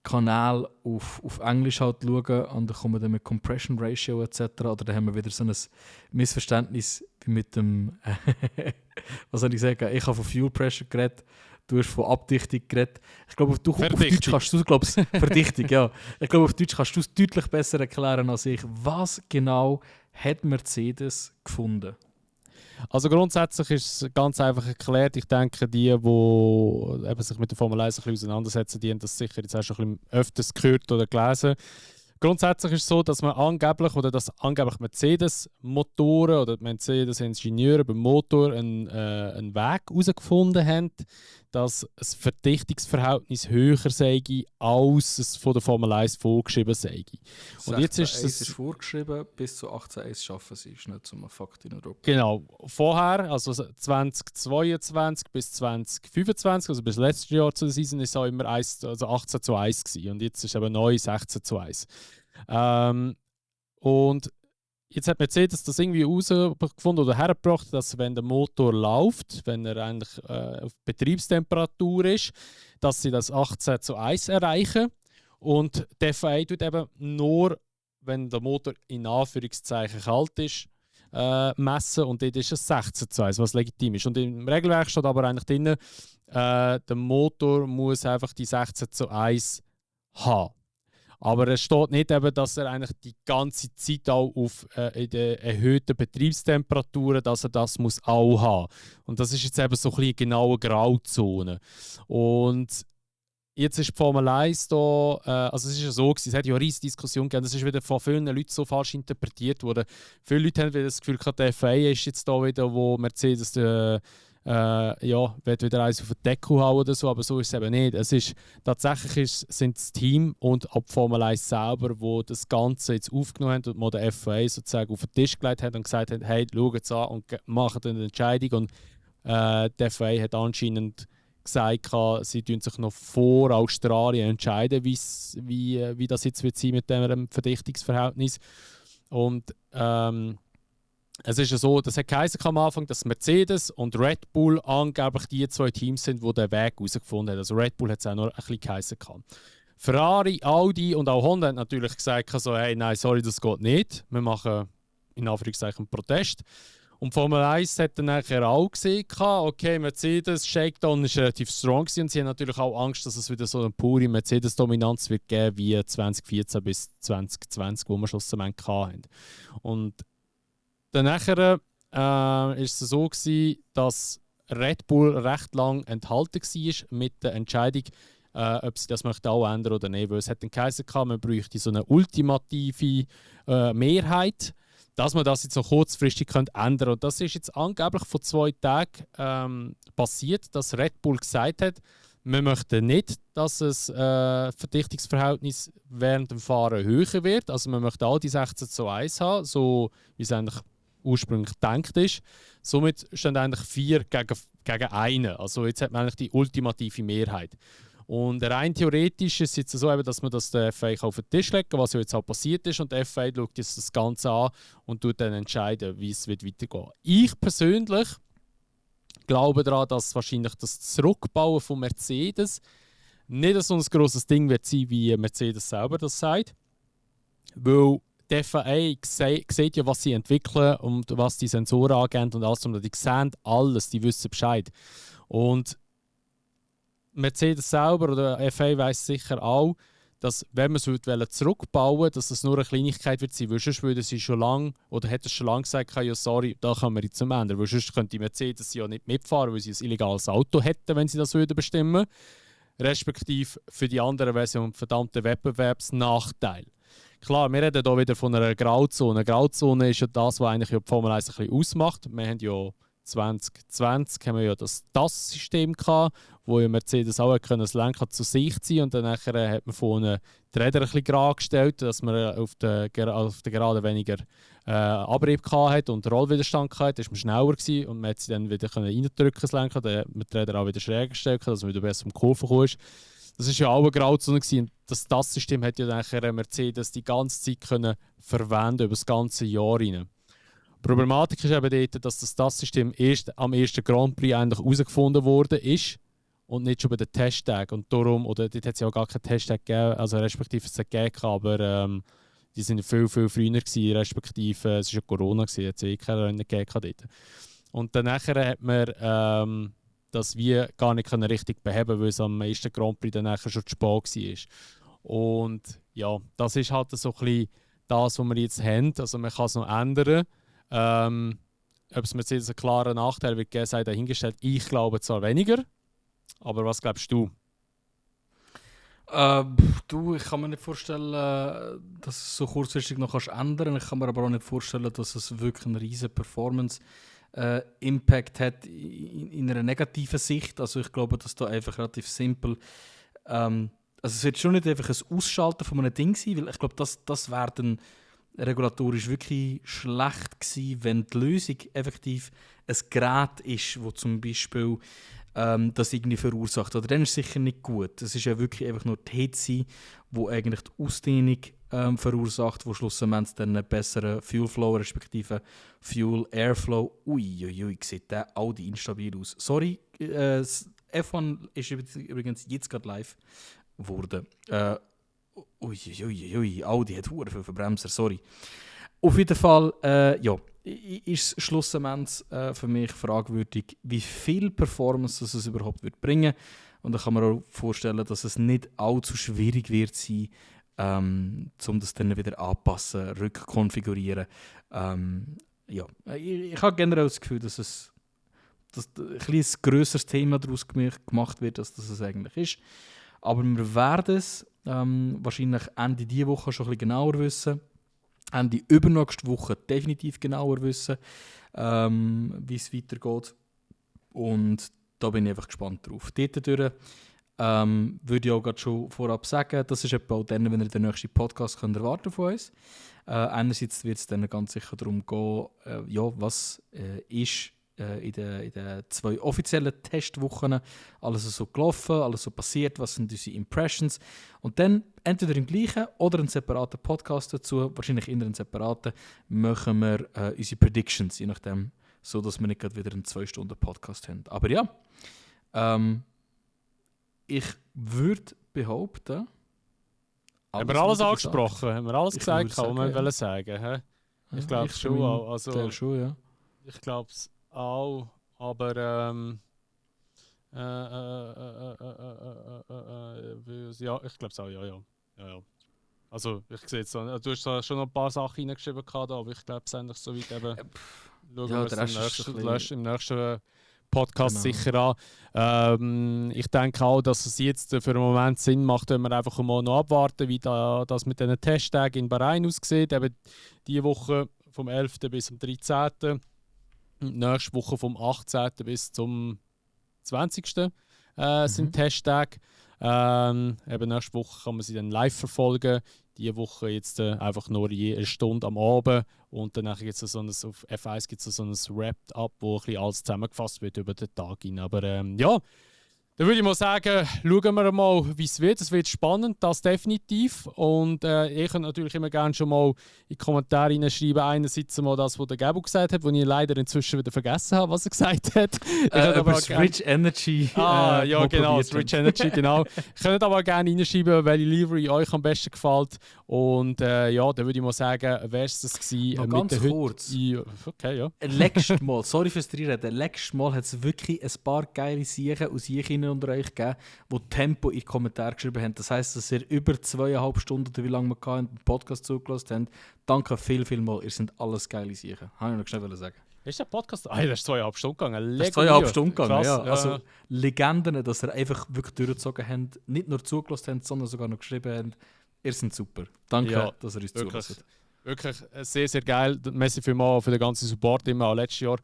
Kanäle auf Englisch halt schaue und dann kommen dann mit Compression Ratio etc. Oder dann haben wir wieder so ein Missverständnis wie mit dem was soll ich sagen? Ich habe von Fuel Pressure geredet, du hast von Abdichtung geredet. Ich glaube, auf Deutsch kannst du es, Verdichtung, ja. Ich glaube, auf Deutsch kannst du es deutlich besser erklären als ich. Was genau hat Mercedes gefunden? Also grundsätzlich ist es ganz einfach erklärt. Ich denke, die eben sich mit der Formel 1 ein bisschen auseinandersetzen, die haben das sicher jetzt auch schon ein bisschen öfters gehört oder gelesen. Grundsätzlich ist es so, dass man angeblich Mercedes-Motoren oder Mercedes-Ingenieure beim Motor einen Weg herausgefunden haben, dass das Verdichtungsverhältnis höher sei, als es von der Formel 1 vorgeschrieben sei. Und jetzt ist es vorgeschrieben, bis zu 18.1 schaffen sie, ist nicht zum Fakt in Europa. Genau, vorher, also 2022 bis 2025, also bis letztes Jahr zu der Season, ist es auch immer 18:1 gewesen. Und jetzt ist es eben neu 16:1. Und jetzt hat Mercedes das irgendwie herausgefunden oder hergebracht, dass wenn der Motor läuft, wenn er eigentlich auf Betriebstemperatur ist, dass sie das 18:1 erreichen. Und die FIA tut eben nur, wenn der Motor in Anführungszeichen kalt ist, messen und dort ist es 16:1, was legitim ist. Und im Regelwerk steht aber eigentlich drin, der Motor muss einfach die 16:1 haben. Aber es steht nicht, eben, dass er eigentlich die ganze Zeit auch auf in den erhöhten Betriebstemperaturen, dass er das muss auch haben. Und das ist jetzt eben so ein bisschen genaue Grauzone. Und jetzt ist die Formel 1 da, also es ist ja so, es hat ja eine riesige Diskussion gegeben, das ist wieder von vielen Leuten so falsch interpretiert worden. Viele Leute haben wieder das Gefühl, die FIA ist jetzt da wieder, wo Mercedes wird wieder eins auf den Deckel hauen oder so, aber so ist es eben nicht. Es ist, tatsächlich sind das Team und auch die Formel 1 selber, wo das Ganze jetzt aufgenommen haben und mal der FIA sozusagen auf den Tisch gelegt haben und gesagt haben, hey, schaut es an und macht eine Entscheidung. Und der FIA hat anscheinend gesagt, sie entscheiden sich noch vor Australien entscheiden, wie das jetzt wird sein mit dem Verdichtungsverhältnis. Und es ist ja so, das hat geheißen am Anfang, dass Mercedes und Red Bull angeblich die 2 Teams sind, die den Weg herausgefunden haben. Also Red Bull hat es auch noch ein bisschen geheißen. Ferrari, Audi und auch Honda haben natürlich gesagt, so, hey, nein, sorry, das geht nicht. Wir machen in Anführungszeichen einen Protest. Und Formel 1 hat dann nachher auch gesehen, okay, Mercedes Shakedown ist relativ strong gewesen, und sie haben natürlich auch Angst, dass es wieder so eine pure Mercedes-Dominanz wird geben wie 2014 bis 2020, wo wir schlussendlich hatten. Und dann nachher ist es so gewesen, dass Red Bull recht lang enthalten war mit der Entscheidung, ob sie das möchte auch ändern oder nicht. Weil es hat dann geheißen, man bräuchte so eine ultimative Mehrheit, dass man das jetzt so kurzfristig ändern könnte. Und das ist jetzt angeblich vor 2 Tagen passiert, dass Red Bull gesagt hat, wir möchten nicht, dass das Verdichtungsverhältnis während dem Fahren höher wird. Also wir möchten all die 16:1 haben, so wie es eigentlich ursprünglich gedacht ist. Somit stehen eigentlich 4 gegen 1. Also jetzt hat man eigentlich die ultimative Mehrheit. Und rein theoretisch ist es jetzt so, eben, dass man das der FA auf den Tisch legen kann, was ja jetzt auch passiert ist. Und der FA schaut jetzt das Ganze an und tut dann entscheiden, wie es weitergehen wird. Ich persönlich glaube daran, dass wahrscheinlich das Zurückbauen von Mercedes nicht so ein grosses Ding wird sein, wie Mercedes selber das sagt. Weil die FIA sieht ja, was sie entwickeln und was die Sensoren angehen und alles. Und die sehen alles, die wissen Bescheid. Und Mercedes selber oder FIA weiss sicher auch, dass, wenn man es zurückbauen will, dass es nur eine Kleinigkeit wird sein. Weil sonst würde sie schon lange, oder hätte es schon lange gesagt, ja sorry, da kann man jetzt ändern. Weil sonst könnte die Mercedes ja nicht mitfahren, weil sie ein illegales Auto hätten, wenn sie das bestimmen würden. Respektive für die anderen wäre es ein verdammter Wettbewerbsnachteil. Klar, wir reden hier wieder von einer Grauzone. Eine Grauzone ist ja das, was eigentlich die Formel 1 ein bisschen ausmacht. Wir haben ja 2020 haben wir ja das DAS-System gehabt, wo ja Mercedes auch das Lenkrad zu sich ziehen und dann nachher hat man vorne die Räder ein bisschen gerade gestellt, dass man auf der Gerade weniger Abrieb hatte und Rollwiderstand hatte. Da war man schneller gewesen und man hat sie dann wieder reindrücken das Lenkrad, dann hat man die Räder auch wieder schräger gestellt, dass man wieder besser um die Kurve kommt. Das war ja auch eine Grauzone gewesen. Das System hat ja nachher Mercedes die ganze Zeit können verwenden über das ganze Jahr hinein. Die Problematik ist eben dort, dass das System erst am ersten Grand Prix eigentlich herausgefunden worden ist und nicht schon bei den Testtagen. Und darum, oder dort hat es ja auch gar keinen Testtag gegeben, also respektive es hat gegeben, aber die sind viel, viel früher gewesen, respektive es war ja Corona, es hat ja keine Rennen gegeben dort. Und dann nachher hat man das wie gar nicht richtig beheben, weil es am ersten Grand Prix dann nachher schon zu spät war. Und ja, das ist halt so ein bisschen das, was wir jetzt haben. Also man kann es noch ändern. Ob es Mercedes einen klaren Nachteil wird geben, sei dahingestellt. Ich glaube zwar weniger, aber was glaubst du? Ich kann mir nicht vorstellen, dass du es so kurzfristig noch ändern kannst. Ich kann mir aber auch nicht vorstellen, dass es wirklich einen riesen Performance-Impact hat in einer negativen Sicht. Also ich glaube, dass da einfach relativ simpel... also es wird schon nicht einfach ein Ausschalten von einem Ding sein, weil ich glaube, das wäre dann regulatorisch wirklich schlecht gewesen, wenn die Lösung effektiv ein Gerät ist, das zum Beispiel das irgendwie verursacht. Oder dann ist es sicher nicht gut. Es ist ja wirklich einfach nur die Hitze, die eigentlich die Ausdehnung verursacht, die schlussendlich dann einen besseren Fuel-Flow, respektive Fuel-Airflow. Uiuiui, sieht der Audi instabil aus. Sorry, F1 ist übrigens jetzt gerade live geworden. Uiuiui, Audi hat verdammt viele Verbremser, sorry. Auf jeden Fall, ja, ist es schlussendlich für mich fragwürdig, wie viel Performance es überhaupt wird bringen. Und da kann man auch vorstellen, dass es nicht allzu schwierig wird sein, um das dann wieder anpassen, rückkonfigurieren. Ja, ich habe generell das Gefühl, dass ein grösseres Thema daraus gemacht wird, als das es eigentlich ist. Aber wir werden es wahrscheinlich Ende dieser Woche schon ein bisschen genauer wissen. Ende übernächste Woche definitiv genauer wissen, wie es weitergeht. Und da bin ich einfach gespannt drauf. Dort durch, würde ich auch gerade schon vorab sagen, das ist etwa auch dann, wenn ihr den nächsten Podcast könnt erwarten von uns. Einerseits wird es dann ganz sicher darum gehen, ja, was ist in den 2 offiziellen Testwochen alles so gelaufen, alles so passiert, was sind unsere Impressions. Und dann entweder im gleichen oder einen separaten Podcast dazu, wahrscheinlich in einen separaten, machen wir unsere Predictions, je nachdem, so dass wir nicht gerade wieder einen 2-Stunden-Podcast haben. Aber ja, ich würde behaupten... Haben wir alles angesprochen? Haben wir alles gesagt, was wir wollen sagen? Hä? Ich glaube es schon. Also, schon, ja. Ich glaube es auch, aber ja, ich glaube es auch, ja. Also ich sehe jetzt, du hast da schon noch ein paar Sachen reingeschrieben, aber ich glaube es eigentlich so weit eben. Schauen wir es im nächsten Podcast sicher an. Ich denke auch, dass es jetzt für einen Moment Sinn macht, wenn wir einfach mal noch abwarten, wie das mit diesen Testtagen in Bahrain aussieht. Eben diese Woche vom 11. bis zum 13. Nächste Woche vom 18. bis zum 20. Sind Testtage. Eben nächste Woche kann man sie dann live verfolgen. Diese Woche jetzt einfach nur je eine Stunde am Abend. Und dann gibt es auf F1 gibt es so ein Wrap-up, wo ein bisschen alles zusammengefasst wird über den Tag hin. Aber ja, Dann würde ich mal sagen, schauen wir mal, wie es wird. Es wird spannend, das definitiv. Und ihr könnt natürlich immer gerne schon mal in die Kommentare hineinschreiben. Einerseits mal das, was der Gabo gesagt hat, was ich leider inzwischen wieder vergessen habe, was er gesagt hat. Über Switch Energy. Ja, genau, Switch Energy, genau. Ihr könnt aber auch gerne hineinschreiben, welche Livery euch am besten gefällt. Und ja, dann würde ich mal sagen, wäre es das gewesen. Noch ganz kurz. Okay, ja. Letztes Mal, sorry fürs Reinreden, letztes Mal hat es wirklich ein paar geile Sachen aus Innen unter euch gegeben, die Tempo in die Kommentare geschrieben haben. Das heisst, dass ihr über 2,5 Stunden oder wie lange wir den Podcast zugelassen haben. Danke viel mal. Ihr sind alles geile Sachen. Habe ich noch schnell sagen. Ist der Podcast? Ah, das ist 2,5 Stunden gegangen. Das ist 2,5 Stunden gegangen, krass, ja. Also Legenden, dass ihr einfach wirklich durchgezogen habt, nicht nur zugelassen habt, sondern sogar noch geschrieben habt. Ihr seid super. Danke, dass ihr uns zulässt. Wirklich sehr, sehr geil. Merci vielmals für den ganzen Support, immer auch letztes Jahr.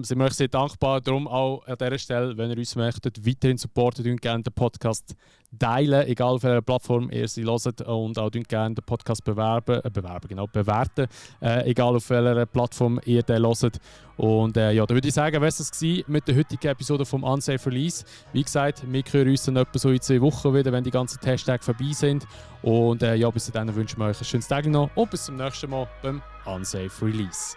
Sind wir euch sehr dankbar. Darum auch an dieser Stelle, wenn ihr uns möchtet, weiterhin supporten, gerne den Podcast teilen, egal auf welcher Plattform ihr sie hört. Und auch gerne den Podcast bewerten, egal auf welcher Plattform ihr den hört. Und ja, da würde ich sagen, was es war mit der heutigen Episode vom Unsafe Release. Wie gesagt, wir hören uns dann etwa so in 2 Wochen wieder, wenn die ganzen Hashtags vorbei sind. Und ja, bis dahin wünschen wir euch einen schönen Tag noch und bis zum nächsten Mal beim Unsafe Release.